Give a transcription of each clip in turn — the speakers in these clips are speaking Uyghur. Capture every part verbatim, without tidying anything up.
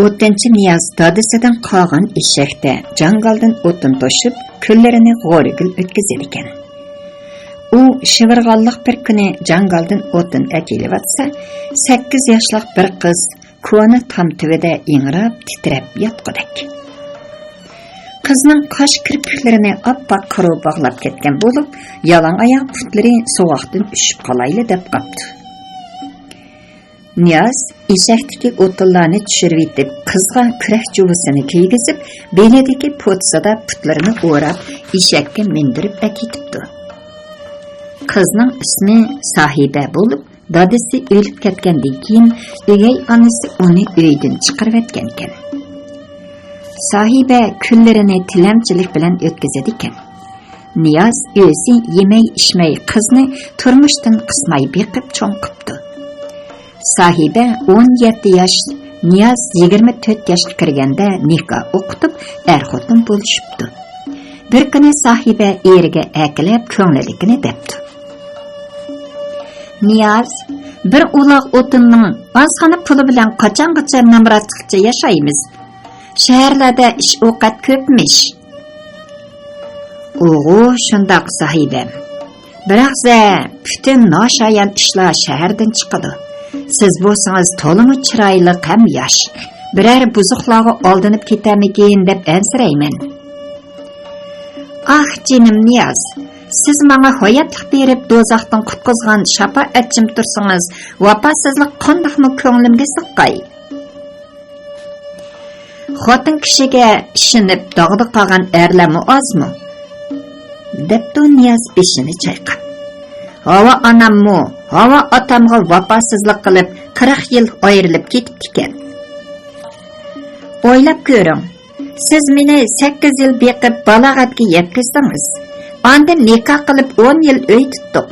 ئوتۇنچى نىياز دادىسىدىن قالغان ئېشەكتە جاڭگالدىن ئوتۇن توشۇپ، كۈنلىرىنى غورىگىل ئۆتكۈزىدىكەن. ئۇ شىۋىرغانلىق بىر كۈنى جاڭگالدىن ئوتۇن ئەكېلىۋاتسا، سەككىز ياشلىق بىر قىز كونا تام تۈۋىدە ئىڭراپ، تىترەپ ياتقۇدەك. قىزنىڭ قاش كىرپىكلىرىنى ئاپئاق قارۇ باغلاپ كەتكەن بولۇپ، يالاڭ ئاياغ پۇتلىرى سوغۇقتىن ئۈشۈپ قالايلا دەپ قاپتۇ. نىياز ئېشەكتىكى ئوتۇنلارنى چۈشۈرۈۋېتىپ، قىزغا كۈرەك جۇۋىسىنى كىيگۈزۈپ، بېلىدىكى پوتىسىدا پۇتلىرىنى ئوراپ، ئېشەككە مىندۈرۈپ ئەكېتىپتۇ. قىزنىڭ ئىسمى ساھىبە بولۇپ، دادىسى ئۆلۈپ كەتكەندىن كېيىن، ئۆگەي ئانىسى ئۇنى ئۆيدىن چىقىرىۋەتكەنىكەن. ساھىبە كۈنلىرىنى تىلەمچىلىك بىلەن ئۆتكۈزىدىكەن. نىياز ئۆزى يېمەي-ئىچمەي قىزنى تۇرمۇشتىن قىسماي بېقىپ چوڭ قىپتۇ. ساھىبە ئون يەتتە ياش، نىياز يىگىرمە تۆت ياشقا كىرگەندە نىكاھ ئوقۇتۇپ، ئەر-خوتۇن بولۇشۇپتۇ. بىر كۈنى ساھىبە ئېرىگە ئەركىلەپ كۆڭلىدىكىنى دەپتۇ. نىياز، بىر ئۇلاغ ئوتۇننىڭ ئازغىنە پۇلى بىلەن قاچانغىچە نامراتلىقچە ياشايمىز؟ شەھەرلەردە ئىش ئوقەت كۆپمىش. ئۇغۇ شۇنداق ساھىبەم. بىراق زە، پۈتۈن ناشايان ئىشلار شەھەردىن چىقىدۇ. سىز بولسىڭىز تولىمۇ چىرايلىق ھەم ياش. بىرەر بۇزۇقلارغا ئالدىنىپ كېتەرمىكىن دەپ ئەنسىرەيمەن. ئاھ، جېنىم نىياز، سىز ماڭا ھاياتلىق بېرىپ دوزاختىن قۇتقۇزغان شاپائەتچىم تۇرسىڭىز، ۋاپاسىزلىق قانداقمۇ كۆڭلۈمگە سىغقاي؟ خوتۇن كىشىگە ئىشىنىپ داغدا قالغان ئەرلەرمۇ ئازمۇ؟ دەپتۇ نىياز بېشىنى چايقاپ. ھاۋا ئاناممۇ، ھاۋا ئاتامغا ۋاپاسىزلىق قىلىپ، قىرىق يىل ئايرىلىپ كېتىپتىكەن. ئويلاپ كۆرۈڭ، سىز مېنى سەككىز يىل بېقىپ بالاغەتكە يەتكۈزدىڭىز. ئاندىن نىكاھ قىلىپ ئون يىل ئۆي تۇتتۇق.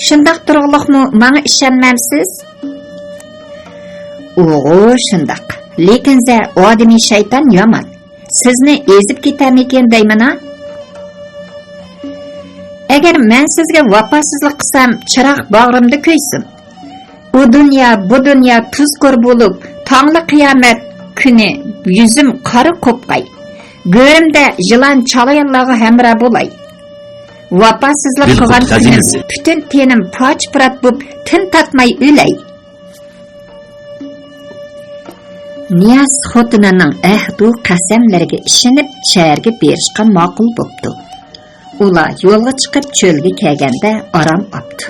شۇنداق تۇرۇقلۇقمۇ ماڭا ئىشەنمەمسىز؟ ئۇغۇ شۇنداق. لېكىن زە ئادىمىي شەيتان يامان. سىزنى ئېزىپ كېتەرمىكىن دەيمەن ھا؟ ئەگەر مەن سىزگە ۋاپاسىزلىق قىلسام، چىراغ باغرىمدا كۆيسۇن. ئۇ دۇنيا، بۇ دۇنيا تۇزكور بولۇپ، تاڭلا قىيامەت كۈنى يۈزۈم قارا قوپقاي. گۆرۈمدە يىلان چالايانلارغا ھەمراھ بولاي. ۋاپاسىزلىق قىلغان كۈنۈم پۈتۈن تېنىم پارچە-پۇرات بوپ، تىن تارتماي ئۆلەي. نىياز خوتۇنىنىڭ ئەھدۇ قەسەملىرىگە ئىشىنىپ، شەھەرگە بېرىشقا ماقۇل بوپتۇ. ئۇلار يولغا چىقىپ، چۆلگە كەلگەندە ئارام ئاپتۇ.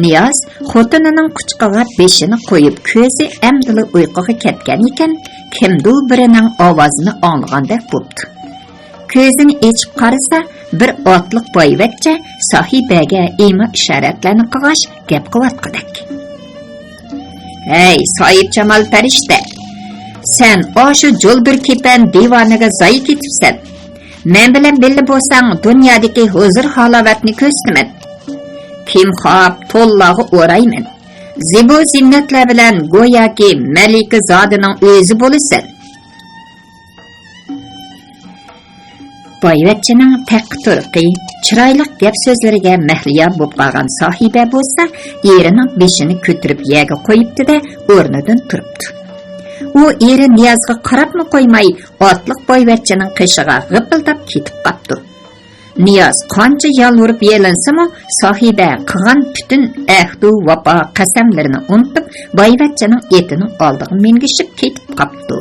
نىياز خوتۇنىنىڭ قۇچىقىغا بېشىنى قويۇپ، كۆزى ئەمدىلا ئۇيقۇغا كەتكەن ئىكەن، كىمدۇ بىرىنىڭ ئاۋازىنى ئاڭلىغاندەك بوپتۇ. كۆزىنى ئېچىپ قارىسا، بىر ئاتلىق بايۋەچچە ساھىبەگە ئىما-ئىشارەتلەرنى قىلغاچ، گەپ قىلىۋاتقۇدەك. ھەي، ساھىبجامال پەرىشتە! سەن ئاشۇ جۇلدۇر كېپەن دىۋانىگە زايى كېتىپسەن. مەن بىلەن بىللە بولساڭ، دۇنيادىكى ھۇزۇر-ھالاۋەتنى كۆرسىتىمەن. كىيىم-خاپ، تونلارغا ئورايمەن. زىبۇ-زىننەتلەر بىلەن گوياكى مەلىكە زادىنىڭ ئۆزى بولىسەن. بايۋەچچىنىڭ تەققە-تۇرقى، چىرايلىق گەپ-سۆزلىرىگە مەھلىيا بولۇپ قالغان ساھىبە بولسا، ئېرىنىڭ بېشىنى كۆتۈرۈپ يەرگە قويۇپتۇ-دە، ئورنىدىن تۇرۇپتۇ. ئۇ ئېرى نىيازغا قاراپمۇ قويماي، ئاتلىق بايۋەچچىنىڭ قېشىغا غىپىلداپ كېتىپ قاپتۇ. نىياز قانچە يالۋۇرۇپ يېلىنسىمۇ، ساھىبە قىلغان پۈتۈن ئەھدۇ ۋاپا قەسەملىرىنى ئۇنتۇپ، بايۋەچچىنىڭ ئېتىنىڭ ئالدىغا مىنگىشىپ كېتىپ قاپتۇ.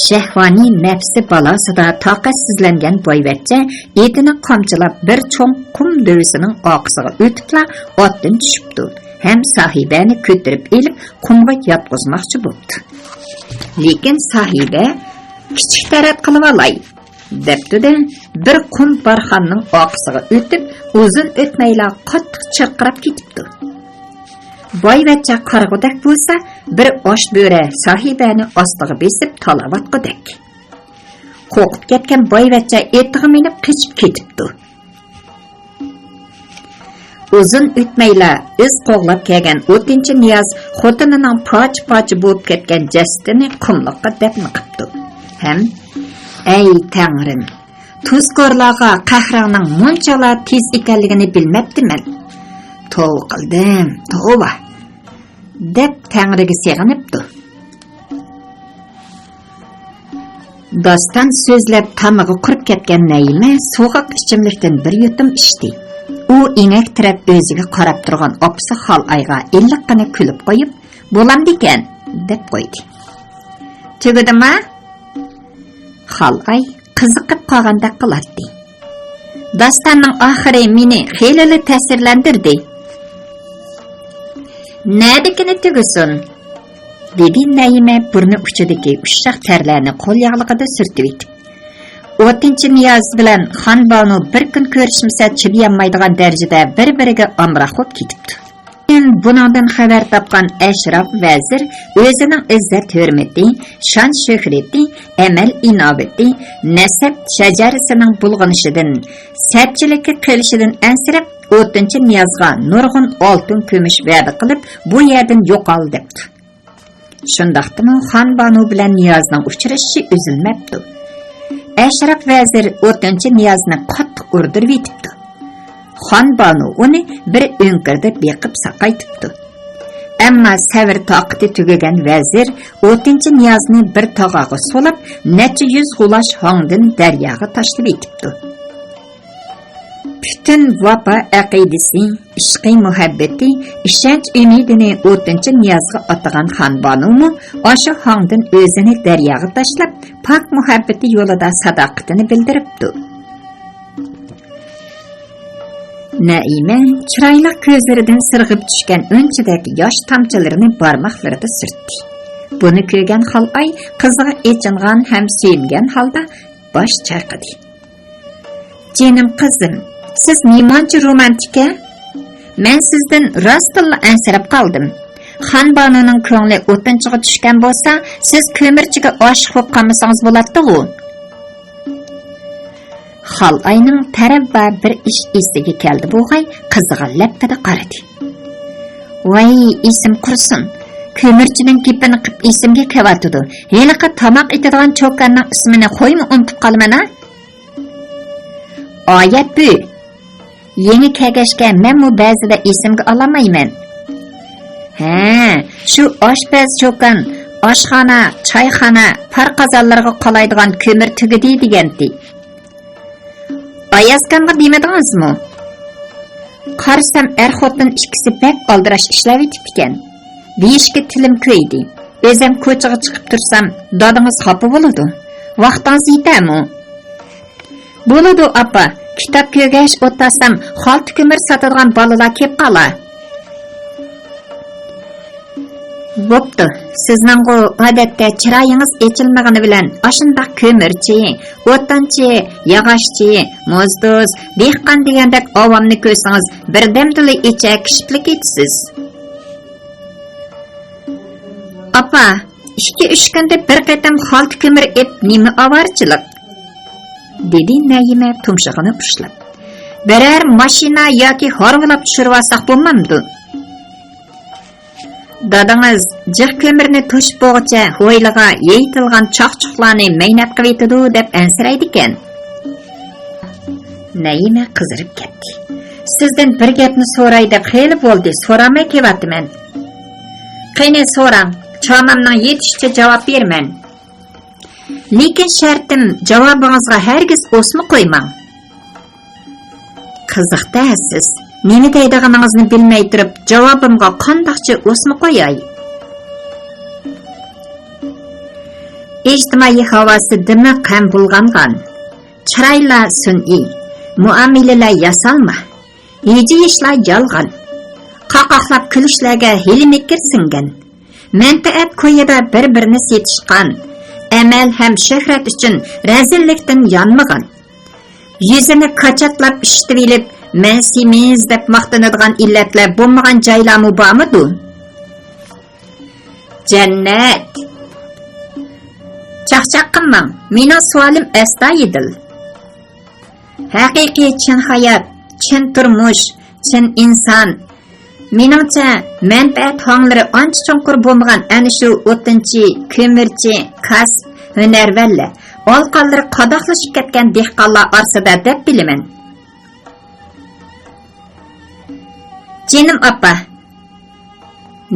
شەھۋانىي نەپسى بالاسىدا تاقەتسىزلەنگەن بايۋەچچە ئېتىنى قامچىلاپ، بىر چوڭ قۇم دۆۋىسىنىڭ ئارقىسىغا ئۆتۈپلا ئاتتىن چۈشۈپتۇ ھەم ساھىبەنى كۆتۈرۈپ ئېلىپ، قۇمغا ياتقۇزماقچى بوپتۇ. لېكىن ساھىبە، «كىچىك تەرەت قىلىۋالاي» دەپتۇ-دە، بىر قۇم بارخاننىڭ ئارقىسىغا ئۆتۈپ، ئۇزۇن ئۆتمەيلا قاتتىق چىرقىراپ كېتىپتۇ. بايۋەچچە قارىغۇدەك بولسا، بىر ئاچ بۆرە ساھىبەنى ئاستىغا بېسىپ تالاۋاتقۇدەك. قورقۇپ كەتكەن بايۋەچچە ئېتىغا مىنىپ قېچىپ كېتىپتۇ. ئۇزۇن ئۆتمەيلا ئىز قوغلاپ كەلگەن ئوتۇنچى نىياز خوتۇنىنىڭ پارچە-پارچە بولۇپ كەتكەن جەسىتىنى قۇملۇققا دەپنە قىپتۇ ھەم، «ئەي تەڭرىم! تۇزكورلارغا قەھرىڭنىڭ مۇنچىلا تېز ئىكەنلىكىنى بىلمەپتىمەن. توۋا قىلدىم، توۋا!» دەپ تەڭرىگە سېغىنىپتۇ. داستان سۆزلەپ تامىقى قۇرۇپ كەتكەن نەيىمە سوغۇق ئىچىملىكتىن بىر يۇتۇم ئىچتى. ئۇ ئېڭەكتىرەپ ئۆزىگە قاراپ تۇرغان ئاپىسى خالئايغا ئىللىققىنا كۈلۈپ قويۇپ، «بولامدىكەن» دەپ قويدى. تۈگىدىما؟ خالئاي قىزىقىپ قالغاندەك قىلاتتى. داستاننىڭ ئاخىرى مېنى خېلىلا تەسىرلەندۈردى. نەدىكىنى تۈگىسۇن؟ دېدى نەيىمە بۇرنى ئۇچىدىكى ئۇششاق تەرلەرنى قول ياغلىقىدا سۈرتۈۋېتىپ. ئوتۇنچى نىياز بىلەن خانبانۇ بىر كۈن كۆرۈشمىسە چىدىيالمايدىغان دەرىجىدە بىر-بىرىگە ئامراق بولۇپ كېتىپتۇ. بۇنىڭدىن خەۋەر تاپقان ئەشراپ ۋەزىر ئۆزىنىڭ ئىززەت-ھۆرمىتى، شان-شۆھرىتى، ئەمەل-ئىناۋىتى، نەسەب شەجەرىسىنىڭ بۇلغىنىشىدىن، سەتچىلىككە قېلىشىدىن ئەنسىرەپ، ئوتۇنچى نىيازغا نۇرغۇن ئالتۇن-كۈمۈش ۋەدە قىلىپ، بۇ يەردىن يوقال دەپتۇ. شۇنداقتىمۇ خانبانۇ بىلەن نىيازنىڭ ئۇچرىشىشى ئۈزۈلمەپتۇ. ئەشراپ ۋەزىر ئوتۇنچى نىيازنى قاتتىق ئۇردۇرۇۋېتىپتۇ. خانبانۇ ئۇنى بىر ئۆڭكۈردە بېقىپ ساقايتىپتۇ. ئەمما سەۋر-تاقىتى تۈگىگەن ۋەزىر ئوتۇنچى نىيازنى بىر تاغارغا سولاپ، نەچچە يۈز غۇلاچ ھاڭدىن دەرياغا تاشلىۋېتىپتۇ. پۈتۈن ۋاپا ئەقىدىسى، ئىشقى مۇھەببىتى، ئىشەنچ ئۈمىدىنى ئوتۇنچى نىيازغا ئاتىغان خانبانۇمۇ ئاشۇ ھاڭدىن ئۆزىنى دەرياغا تاشلاپ، پاك مۇھەببىتى يولىدا ساداقىتىنى بىلدۈرۈپتۇ. نەئىمە چىرايلىق كۆزلىرىدىن سىرغىپ چۈشكەن ئۈنچىدەك ياش تامچىلىرىنى بارماقلىرىدا سۈرتتى. بۇنى كۆرگەن خالئاي قىزىغا ئېچىنغان ھەم سۆيۈنگەن ھالدا باش چايقىدى. جېنىم قىزىم، سىز نېمانچە رومانتىكا؟ مەن سىزدىن راستتىنلا ئەنسىرەپ قالدىم. خانبانۇنىڭ كۆڭلى ئوتۇنچىغا چۈشكەن بولسا، سىز كۆمۈرچىگە ئاشىق بولۇپ قالمىسىڭىز بولاتتىغۇ؟ خالئاينىڭ تەرەۋا بىر ئىش ئېسىگە كەلدى بوغاي، قىزىغا لەپپىدە قارىدى. ۋاي، ئېسىم قۇرسۇن! كۆمۈرچىنىڭ گېپىنى قىپ ئېسىمگە كېلىۋاتىدۇ. ھېلىقى تاماق ئېتىدىغان چوكاننىڭ ئىسمىنى خويمۇ ئۇنتۇپ قالىمەن ھە؟ ئايەت بۇ. يېڭى كەلگەچكە مەنمۇ بەزىدە ئېسىمگە ئالالمايمەن. ھە، شۇ ئاشپەز چوكان، ئاشخانا، چايخانا، پار قازانلىرىغا قالايدىغان كۆمۈر تۈگىدى دېگەنتى. ئايازكامغا دېمىدىڭىزمۇ؟ قارىسام، ئەر-خوتۇن ئىككىسى بەك ئالدىراش ئىشلەۋېتىپتىكەن. دېيىشكە تىلىم كۆيدى. ئۆزەم كوچىغا چىقىپ تۇرسام، دادىڭىز خاپا بولىدۇ. ۋاقتىڭىز يېتەرمۇ؟ بولىدۇ، ئاپا. كىتاب كۆرگەچ ئولتۇرسام، خالتا كۆمۈر ساتىدىغان بالىلار كېلىپ قالار. بوپتۇ، سىزنىڭغۇ ئادەتتە چىرايىڭىز ئېچىلمىغىنى بىلەن ئاشۇنداق كۆمۈرچى، ئوتۇنچى، ياغاچچى، موزدۇز، دېھقان دېگەندەك ئاۋامنى كۆرسىڭىز، بىردەمدىلا ئېچەكىشىپلا كېتىسىز. ئاپا، ئىككى-ئۈچ كۈندە بىر قېتىم خالتا كۆمۈر ئېپ نېمە ئاۋارىچىلىق؟ دېدى نەيىمە تۇمشۇقىنى ئۇشلاپ. بىرەر ماشىنا ياكى ھارۋىلاپ چۈشۈرۈۋالساق بولمامدۇ؟ دادىڭىز جىق كۆمۈرنى توشۇپ بولغۇچە ھويلىغا يېيىتىلغان چاقچۇقلارنى مەينەت قىلىۋېتىدۇ دەپ ئەنسىرەيدىكەن. نەيىمە قىزىرىپ كەتتى. سىزدىن بىر گەپنى سوراي دەپ خېلى بولدى، سورالماي كېلىۋاتىمەن. قېنى سوراڭ، چامامنىڭ يېتىشىچە جاۋاب بېرىمەن. لېكىن شەرتىم، جاۋابىڭىزغا ھەرگىز ئوسما قويماڭ. قىزىق-دە سىز، نېمە دەيدىغىنىڭىزنى بىلمەي تۇرۇپ، جاۋابىمغا قانداقچە ئوسما قوياي؟ ئىجتىمائىي ھاۋاسى دىمىق ھەم بۇلغانغان. چىرايلار سۈنئىي، مۇئامىلىلەر ياسالما، ھىجىيىشلار يالغان، قاقاقلاپ كۈلۈشلەرگە ھىيلە-مىكىر سىڭگەن، مەنپەئەت كويىدا بىر-بىرىنى سېتىشقان، ئەمەل ھەم شۆھرەت ئۈچۈن رەزىللىكتىن يانمىغان، يۈزىنى كاچاتلاپ ئىششىتىۋېلىپ، مەن سېمىز دەپ ماختىنىدىغان ئىللەتلەر بولمىغان جايلارمۇ بارمىدۇ؟ جەننەت! چاقچاق قىلماڭ، مېنىڭ سوئالىم ئەستايىدىل. ھەقىقىي چىن ھايات، چىن تۇرمۇش، چىن ئىنسان. مېنىڭچە، مەنپەئەت ھاڭلىرى ئانچە چوڭقۇر بولمىغان ئەنە شۇ ئوتۇنچى، كۆمۈرچى، كاسىپ، ھۈنەرۋەنلەر، ئالىقانلىرى قاداقلىشىپ كەتكەن دېھقانلار ئارىسىدا دەپ بىلىمەن. جېنىم ئاپا،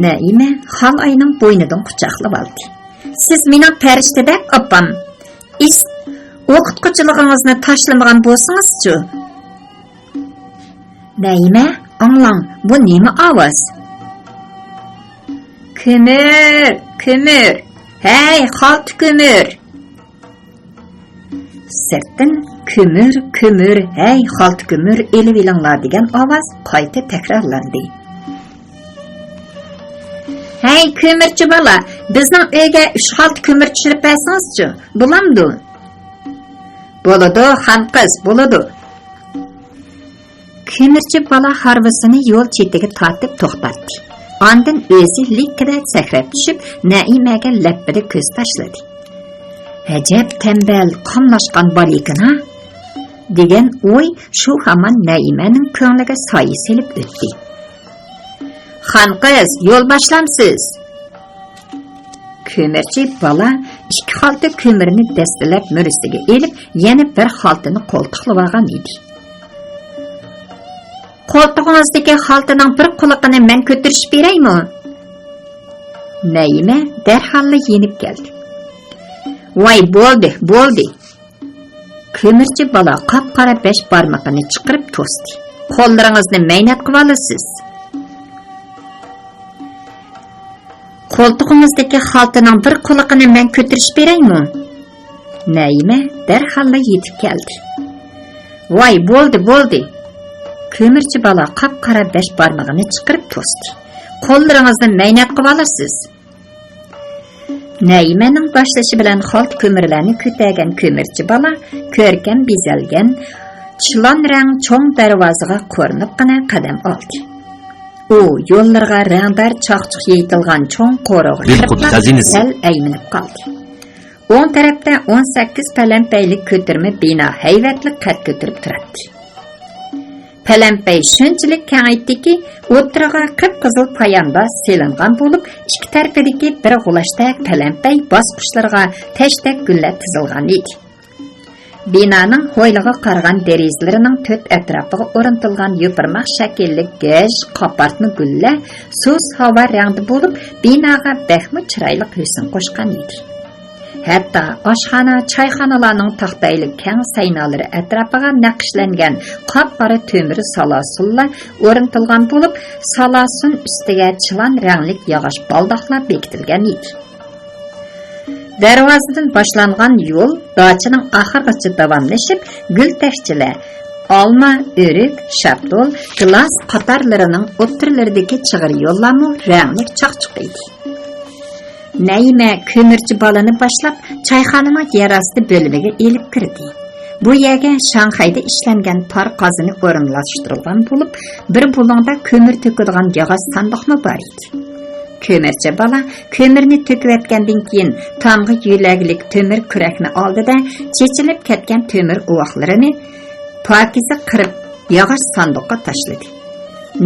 نەئىمە خالاينىڭ بوينىدىن قۇچاقلىۋالدى. سىز مېنىڭ پەرىشتىدەك ئاپام. ئىس، ئوقۇتقۇچىلىقىڭىزنى تاشلىمىغان بولسىڭىزچۇ؟ نەئىمە، ئاڭلاڭ، بۇ نېمە ئاۋاز؟ كۆمۈر، كۆمۈر! ھەي، خالتا كۆمۈر! سىرتتىن، كۆمۈر، كۆمۈر، ھەي، خالتا كۆمۈر ئېلىۋېلىڭلار دېگەن ئاۋاز قايتا تەكرارلاندى. ھەي، كۆمۈرچى بالا، بىزنىڭ ئۆيگە ئۈچ خالتا كۆمۈر چۈشۈرۈپ بەرسىڭىزچۇ، بولامدۇ؟ بولىدۇ، خان قىز، بولىدۇ. كۆمۈرچى بالا ھارۋىسىنى يول چېتىگە تارتىپ توختاتتى. ئاندىن ئۆزى لىككىدە سەكرەپ چۈشۈپ، نەئىمەگە لەپپىدە كۆز تاشلىدى. «ئەجەب تەمبەل، قاملاشقان بالىكىنا» دېگەن ئوي شۇ ھامان نەئىمەنىڭ كۆڭلىگە سايە سېلىپ ئۆتتى. «خان قىز، يول باشلامسىز؟» كۆمۈرچى بالا ئىككى خالتا كۆمۈرنى دەستىلەپ مۈرىسىگە ئېلىپ، يەنە بىر خالتىنى قولتۇقلىۋالغان ئىدى. «قولتۇقىڭىزدىكى خالتىنىڭ بىر قۇلىقىنى مەن كۆتۈرۈشۈپ بېرەيمۇ؟» نەئىمە دەرھاللا يېنىپ كەلدى. «ۋاي، بولدى، بولدى!» كۆمۈرچى بالا قاپقارا بەش بارمىقىنى چىقىرىپ توستى. «قوللىرىڭىزنى مەينەت قىلىۋالىسىز.» «قولتۇقىڭىزدىكى خالتىنىڭ بىر قۇلىقىنى مەن كۆتۈرۈشۈپ بېرەيمۇ؟» نەئىمە دەرھاللا يېتىپ كەلدى. «ۋاي، بولدى، بولدى!» كۆمۈرچى بالا قاپقارا بەش بارمىقىنى چىقىرىپ توستى. «قوللىرىڭىزنى مەينەت قىلىۋالىسىز.» نەئىمەنىڭ باشلىشى بىلەن خالتا كۆمۈرلەرنى كۆتەرگەن كۆمۈرچى بالا كۆركەم بېزەلگەن چىلان رەڭ چوڭ دەرۋازىغا قورۇنۇپقىنە قەدەم ئالدى. ئۇ يوللىرىغا رەڭدار چاقچۇق يېيىتىلغان چوڭ قورۇغا كىرىپلا سەل ئەيمىنىپ قالدى. ئوڭ تەرەپتە ئون سەككىز پەلەمپەيلىك كۆتۈرمە بىنا ھەيۋەتلىك قەد كۆتۈرۈپ تۇراتتى. پەلەمپەي شۇنچىلىك كەڭ ئىدىكى، ئوتتۇرىغا قىپقىزىل پايانداز سېلىنغان بولۇپ، ئىككى تەرىپىدىكى بىر غۇلاچتەك پەلەمپەي باسقۇچلىرىغا تەشتەك گۈللەر تىزىلغان ئىدى. بىنانىڭ ھويلىغا قارىغان دېرىزىلىرىنىڭ تۆت ئەتراپىغا ئورنىتىلغان يوپۇرماق شەكىللىك گەج قاپارتما گۈللەر سۇس ھاۋا رەڭدە بولۇپ، بىناغا بەكمۇ چىرايلىق ھۆسن قوشقان ئىدى. ھەتتا ئاشخانا، چايخانىلارنىڭ تاختايلىك كەڭ سەينالىرى ئەتراپىغا نەقىشلەنگەن قاپقارا تۆمۈر سالاسۇنلار ئورنىتىلغان بولۇپ، سالاسۇن ئۈستىگە چىلان رەڭلىك ياغاچ بالداقلار بېكىتىلگەن ئىدى. دەرۋازىدىن باشلانغان يول داچىنىڭ ئاخىرىغىچە داۋاملىشىپ، گۈل تەكچىلەر، ئالما، ئۆرۈك، شاپتۇل، گىلاس قاتارلىرىنىڭ ئوتتۇرىلىرىدىكى چىغىر يوللارمۇ رەڭلىك چاقچۇق ئىدى. نەيىمە كۆمۈرچى بالىنى باشلاپ، چايخانىنىڭ يەر ئاستى بۆلۈمىگە ئېلىپ كىردى. بۇ يەرگە شاڭخەيدە ئىشلەنگەن تار قازىنى ئورۇنلاشتۇرۇلغان بولۇپ، بىر بۇلۇڭدا كۆمۈر تۆكىدىغان ياغاچ ساندۇقمۇ بار ئىدى. كۆمۈرچى بالا كۆمۈرنى تۆكۈۋەتكەندىن كېيىن، تامغا يۆلەرلىك تۆمۈر كۈرەكنى ئالدىدا چېچىلىپ كەتكەن تۆمۈر ئۇۋاقلىرىنى پاكىزە قىرىپ، ياغاچ ساندۇققا تاشلىدى.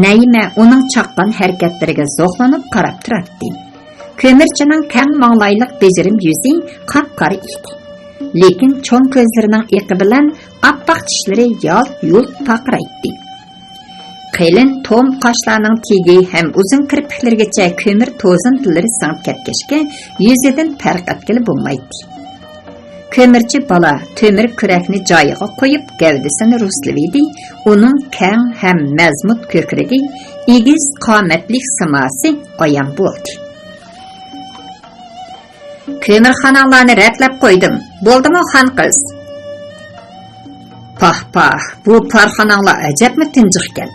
نەيىمە ئۇنىڭ چاققان ھەرىكەتلىرىگە زوقلىنىپ قاراپ تۇراتتى. كۆمۈرچىنىڭ كەڭ ماڭلايلىق بېجىرىم يۈزى قاپقارا ئىدى. لېكىن چوڭ كۆزلىرىنىڭ ئېقى بىلەن ئاپئاق چىشلىرى يالت-يۇلت پارقىرايتتى. قېلىن توم قاشلارنىڭ تېگى ھەم ئۇزۇن كىرپىكلىرىگىچە كۆمۈر توزۇنتىلىرى سىڭىپ كەتكەچكە، يۈزىدىن پەرق ئەتكىلى بولمايتتى. كۆمۈرچى بالا تۆمۈر كۈرەكنى جايىغا قويۇپ، گەۋدىسىنى رۇسلىۋىدى. ئۇنىڭ كەڭ ھەم مەزمۇت كۆكرىكى، ئېگىز قامەتلىك سىماسى ئايان بولدى. كۆمۈرخاناڭلارنى رەتلەپ قويدۇم. بولدىمۇ، خان قىز؟ پاھ، پاھ، بۇ پارخاناڭلار ئەجەبمۇ تىنجىقكەن.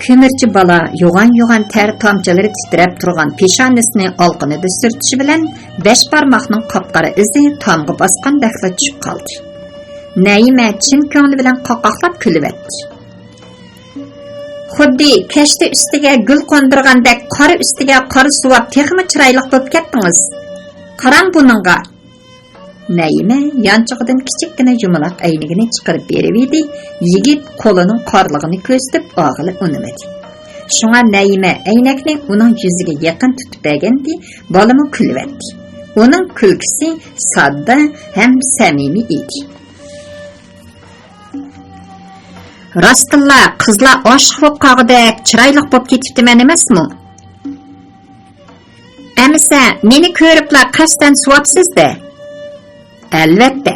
كۆمۈرچى بالا يوغان-يوغان تەر تامچىلىرى تىترەپ تۇرغان پېشانىسىنى ئالىقىنىدا سۈرتۈشى بىلەن، بەش بارماقنىڭ قاپقارا ئىزى تامغا باسقاندەكلا چۈشۈپ قالدى. نەيىمە چىن كۆڭلى بىلەن قاقاقلاپ كۈلۈۋەتتى. خۇددى كەشتە ئۈستىگە گۈل قوندۇرغاندەك، قارا ئۈستىگە قارا سۇۋاپ تېخىمۇ چىرايلىق بولۇپ كەتتىڭىز. قاراڭ بۇنىڭغا. نەيىمە يانچۇقىدىن كىچىككىنە يۇمىلاق ئەينىكىنى چىقىرىپ بېرىۋىدى، يىگىت قولىنىڭ قارىلىقىنى كۆرسىتىپ ئالغىلى ئۇنىمىدى. شۇڭا نەيىمە ئەينەكنى ئۇنىڭ يۈزىگە يېقىن تۇتۇپ بەرگەنتى، بالىمۇ كۈلۈۋەتتى. ئۇنىڭ كۈلكىسى ساددا ھەم سەمىمىي ئىدى. راستتىنلا قىزلار ئاشىق بولۇپ قالغۇدەك چىرايلىق بولۇپ كېتىپتىمەن ئەمەسمۇ؟ ئەمىسە، مېنى كۆرۈپلا قەستەن سۇۋاپسىز-دە. ئەلۋەتتە.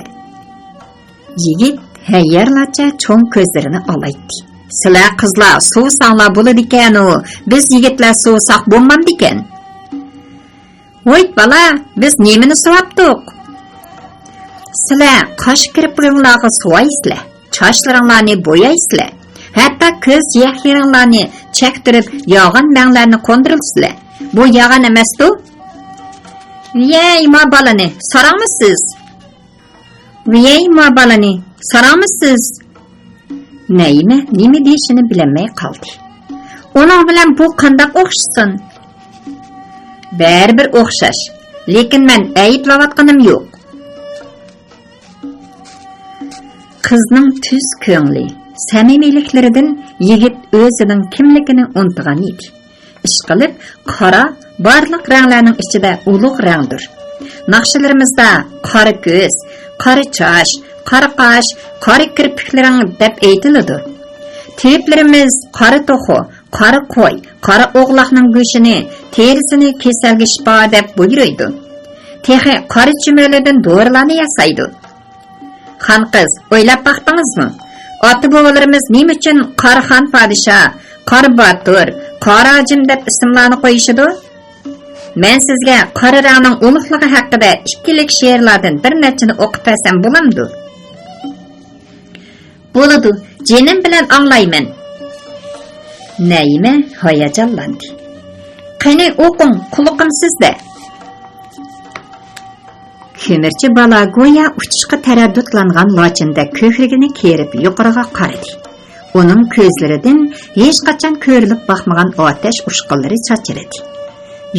يىگىت ھەييارلارچە چوڭ كۆزلىرىنى ئالايتتى. سىلەر قىزلار سۇۋىساڭلار بولىدىكەنۇ، بىز يىگىتلەر سۇۋىساق بولمامدىكەن؟ ۋوي بالا، بىز نېمىنى سۇۋاپتۇق؟ سىلەر قاش كىرپىكىڭلارغا سۇۋايسىلەر، چاچلىرىڭلارنى بويايسىلەر، ھەتتا كۆز يەكلىرىڭلارنى چەكتۈرۈپ ياغان مەڭلەرنى قوندۇرىسىلەر. بۇ ياغان ئەمەستۇ؟ ۋىيەي ما بالىنى، ساراڭمۇ سىز؟ ۋىيەي ما بالىنى، ساراڭمۇ سىز؟ نەيىمە نېمە دېيىشىنى بىلەلمەي قالدى. ئۇنىڭ بىلەن بۇ قانداق ئوخشىسۇن؟ بەرىبىر ئوخشاش، لېكىن مەن ئەيىبلەۋاتقىنىم يوق. قىزنىڭ تۈز كۆڭلى، سەمىمىيلىكلىرىدىن يىگىت ئۆزىنىڭ كىملىكىنى ئۇنتۇغان ئىدى. ئىشقىلىپ، قارا بارلىق رەڭلەرنىڭ ئىچىدە ئۇلۇغ رەڭدۇر. ناخشىلىرىمىزدا قارا كۆز، قارا چاچ، قارا قاش، قارا كىرپىكلىرىڭ دەپ ئېيتىلىدۇ. تېۋىپلىرىمىز قارا توخۇ، قارا قوي، قارا ئوغلاقنىڭ گۆشىنى، تېرىسىنى كېسەلگە شىپا دەپ بۇيرۇيدۇ. تېخى قارا چۈمۈلىدىن دورىلارنى ياسايدۇ. خان قىز، ئويلاپ باقتىڭىزمۇ؟ ئاتا-بوۋىلىرىمىز نېمە ئۈچۈن قارا خان پادىشاھ، قارا باتۇر، قارا ھاجىم دەپ ئىسىملارنى قويۇشىدۇ؟ مەن سىزگە قارا رەڭنىڭ ئۇلۇغلۇقى ھەققىدە ئىككىلىك شېئىرلاردىن بىر نەچچىنى ئوقۇپ بەرسەم بولامدۇ؟ بولىدۇ، جېنىم بىلەن ئاڭلايمەن. نەيىمە ھاياجانلاندى. قېنى ئوقۇڭ، قۇلىقىم سىزدە. كۆمۈرچى بالا گويا ئۇچۇشقا تەرەددۇتلانغان لاچىندەك كۆكرىكىنى كېرىپ يۇقىرىغا قارىدى. ئۇنىڭ كۆزلىرىدىن ھېچقاچان كۆرۈلۈپ باقمىغان ئاتەش ئۇچقۇنلىرى چاچرىدى.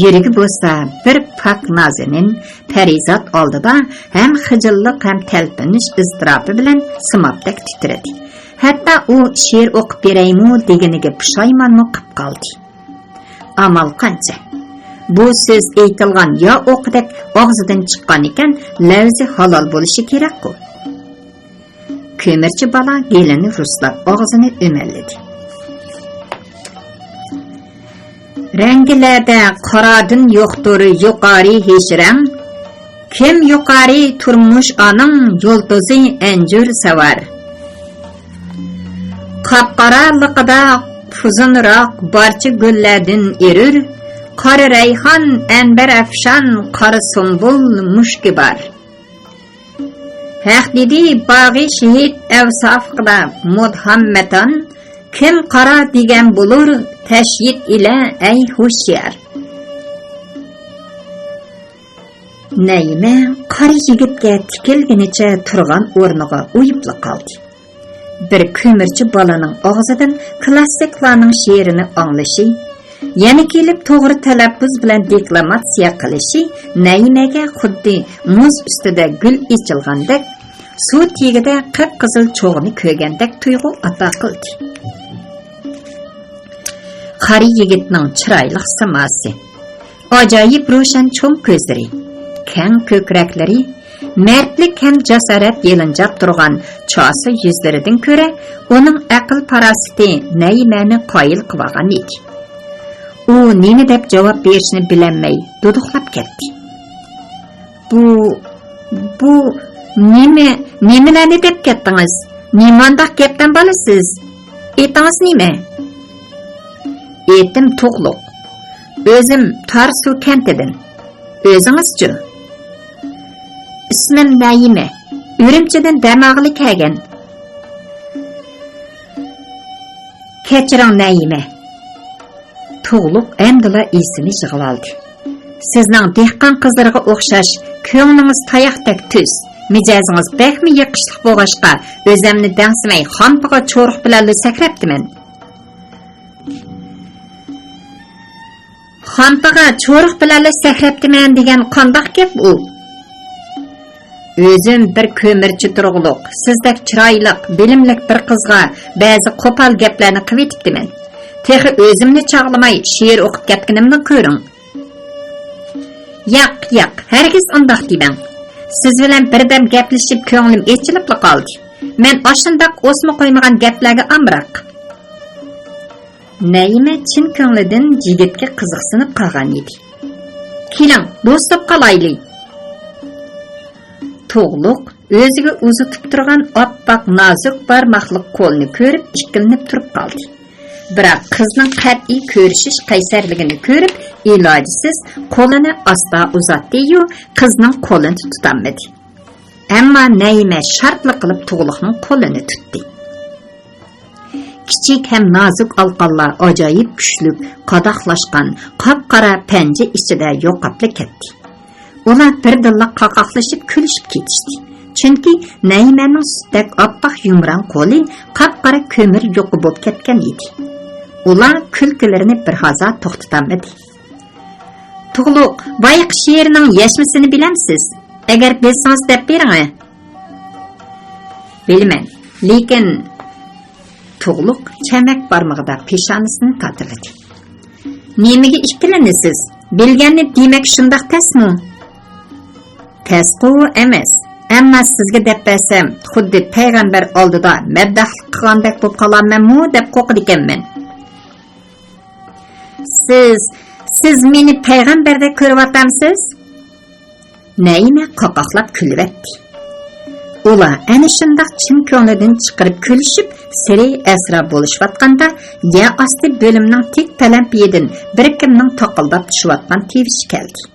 يۈرىكى بولسا بىر پاك نازىنىن پەرىزات ئالدىدا ھەم خىجىللىق ھەم تەلپۈنۈش ئىزتىراپى بىلەن سىمابتەك تىترىدى. ھەتتا ئۇ شېئىر ئوقۇپ بېرەيمۇ دېگىنىگە پۇشايمانمۇ قىپ قالدى. ئامال قانچە؟ بۇ سۆز ئېيتىلغان يا ئوقىدەك ئاغزىدىن چىققان ئىكەن، لەۋزى ھالال بولۇشى كېرەكقۇ. كۆمۈرچى بالا گېلىنى رۇسلاپ ئاغزىنى ئۆمەللىدى. رەڭگىلەردە قارادىن يوقتۇر يۇقارى ھېچ رەڭ. كىم يۇقارى تۇرمۇش ئانىڭ يۇلتۇزى ئەنجۈر سەۋەر. قاپقارالىقىدا پۇزۇنراق بارچە گۈللەردىن ئېرۇر. قارا رەيھان، ئەنبەر ئەفشان، قارا سۇمبۇل مۇشكى بار. ھەق دېدى باغى شېھىت ئەۋسافىقىدا مۇدھام مەتان، كىم قارا دېگەن بولۇر تەشيىت ئىلە ئەي ھوشيار. نەيىمە قارا يىگىتكە تىكىلگىنىچە تۇرغان ئورنىغا ئۇيۇپلا قالدى. بىر كۆمۈرچى بالىنىڭ ئاغزىدىن كلاسسىكلارنىڭ شېئىرىنى ئاڭلىشى، يەنە كېلىپ توغرا تەلەپپۇز بىلەن دېكلاماتسىيە قىلىشى نەيىمەگە خۇددى مۇز ئۈستىدە گۈل ئېچىلغاندەك، سۇ تېگىدە قىپقىزىل چوغنى كۆرگەندەك تۇيغۇ ئاتا قىلدى. قارا يىگىتنىڭ چىرايلىق سىماسى، ئاجايىپ روشەن چوڭ كۆزلىرى، كەڭ كۆكرەكلىرى، مەردلىك ھەم جاسارەت يېلىنجاپ تۇرغان چاسا يۈزلىرىدىن كۆرە، ئۇنىڭ ئەقىل-پاراسىتى نەيىمەنى قايىل قىلىۋالغان ئىدى. ئۇ نېمە دەپ جاۋاب بېرىشنى بىلەلمەي دۇدۇقلاپ كەتتى. بۇ، بۇ نېمە، نېمىلەرنى دەپ كەتتىڭىز؟ نېمانداق گەپدان بالا سىز؟ ئېتىڭىز نېمە؟ ئېتىم تۇغلۇق. ئۆزۈم تارسۇ كەنتىدىن. ئۆزىڭىزچۇ؟ ئىسمىم نەيىمە. ئۈرۈمچىدىن دەم ئالغىلى كەلگەن. كەچۈرۈڭ نەيىمە. تۇغلۇق ئەمدىلا ئېسىنى يىغىۋالدى. سىزنىڭ دېھقان قىزلىرىغا ئوخشاش، كۆڭلىڭىز تاياقتەك تۈز، مىجەزىڭىز بەكمۇ يېقىشلىق بولغاچقا، ئۆزۈمنى دەڭسىمەي خامپىغا چورۇق بىلەنلا سەكرەپتىمەن. خامپىغا چورۇق بىلەنلا سەكرەپتىمەن دېگەن قانداق گەپ ئۇ؟ ئۆزۈم بىر كۆمۈرچى تۇرغۇلۇق، سىزدەك چىرايلىق، بىلىملىك بىر قىزغا بەزى قوپال گەپلەرنى قىلىۋېتىپتىمەن. تېخى ئۆزۈمنى چاغلىماي شېئىر ئوقۇپ كەتكىنىمنى كۆرۈڭ. ياق، ياق، ھەرگىز ئۇنداق دېمەڭ. سىز بىلەن بىردەم گەپلىشىپ كۆڭلۈم ئېچىلىپلا قالدى. مەن ئاشۇنداق ئوسما قويمىغان گەپلەرگە ئامراق. نەيىمە چىن كۆڭلىدىن يىگىتكە قىزىقسىنىپ قالغان ئىدى. كېلىڭ، دوست بولۇپ قالايلى. تۇغلۇق ئۆزىگە ئۇزىتىپ تۇرغان ئاپئاق نازۇك بارماقلىق قولنى كۆرۈپ ئىككىلىنىپ تۇرۇپ قالدى. بىراق قىزنىڭ قەتئىي كۆرۈشۈش قەيسەرلىكىنى كۆرۈپ، ئىلاجسىز قولىنى ئاستا ئۇزاتتى-يۇ، قىزنىڭ قولىنى تۇتالمىدى. ئەمما نەيىمە شارتلا قىلىپ تۇغلۇقنىڭ قولىنى تۇتتى. كىچىك ھەم نازۇك ئالقانلار ئاجايىپ كۈچلۈك قاداقلاشقان قاپقارا پەنجە ئىچىدە يوقاپلا كەتتى. ئۇلار بىردىنلا قاقاقلىشىپ كۈلۈشۈپ كېتىشتى. چۈنكى نەيىمەنىڭ سۈتتەك ئاپئاق يۇمران قولى قاپقارا كۆمۈر يۇقا بولۇپ كەتكەن ئىدى. ئۇلار كۈلكىلىرىنى بىر ھازا توختىتالمىدى. تۇغلۇق، بايىقى شېئىرنىڭ يەشمىسىنى بىلەمسىز؟ ئەگەر بىلسىڭىز دەپ بېرىڭە. بىلىمەن، لېكىن. تۇغلۇق چەمەك بارمىقىدا پېشانىسىنى تاتىلىدى. نېمىگە ئىككىلىنىسىز؟ بىلگەننى دېمەك شۇنداق تەسمۇ؟ تەسقۇ ئەمەس. ئەمما سىزگە دەپ بەرسەم، خۇددى پەيغەمبەر ئالدىدا مەدداھلىق قىلغاندەك بولۇپ قالارمەنمۇ دەپ قورقىدىكەنمەن. سىز، سىز مېنى پەيغەمبەردەك كۆرۈۋاتامسىز؟ نەيىمە قاقاقلاپ كۈلۈۋەتتى. ئۇلار ئەنە شۇنداق چىن كۆڭلىدىن چىقىرىپ كۈلۈشۈپ، سىرى ئەسرا بولۇشۇۋاتقاندا، يەر ئاستى بۆلۈمىنىڭ تىك پەلەمپىيىدىن بىر كىمنىڭ تاقىلداپ چۈشۈۋاتقان تىۋىشى كەلدى.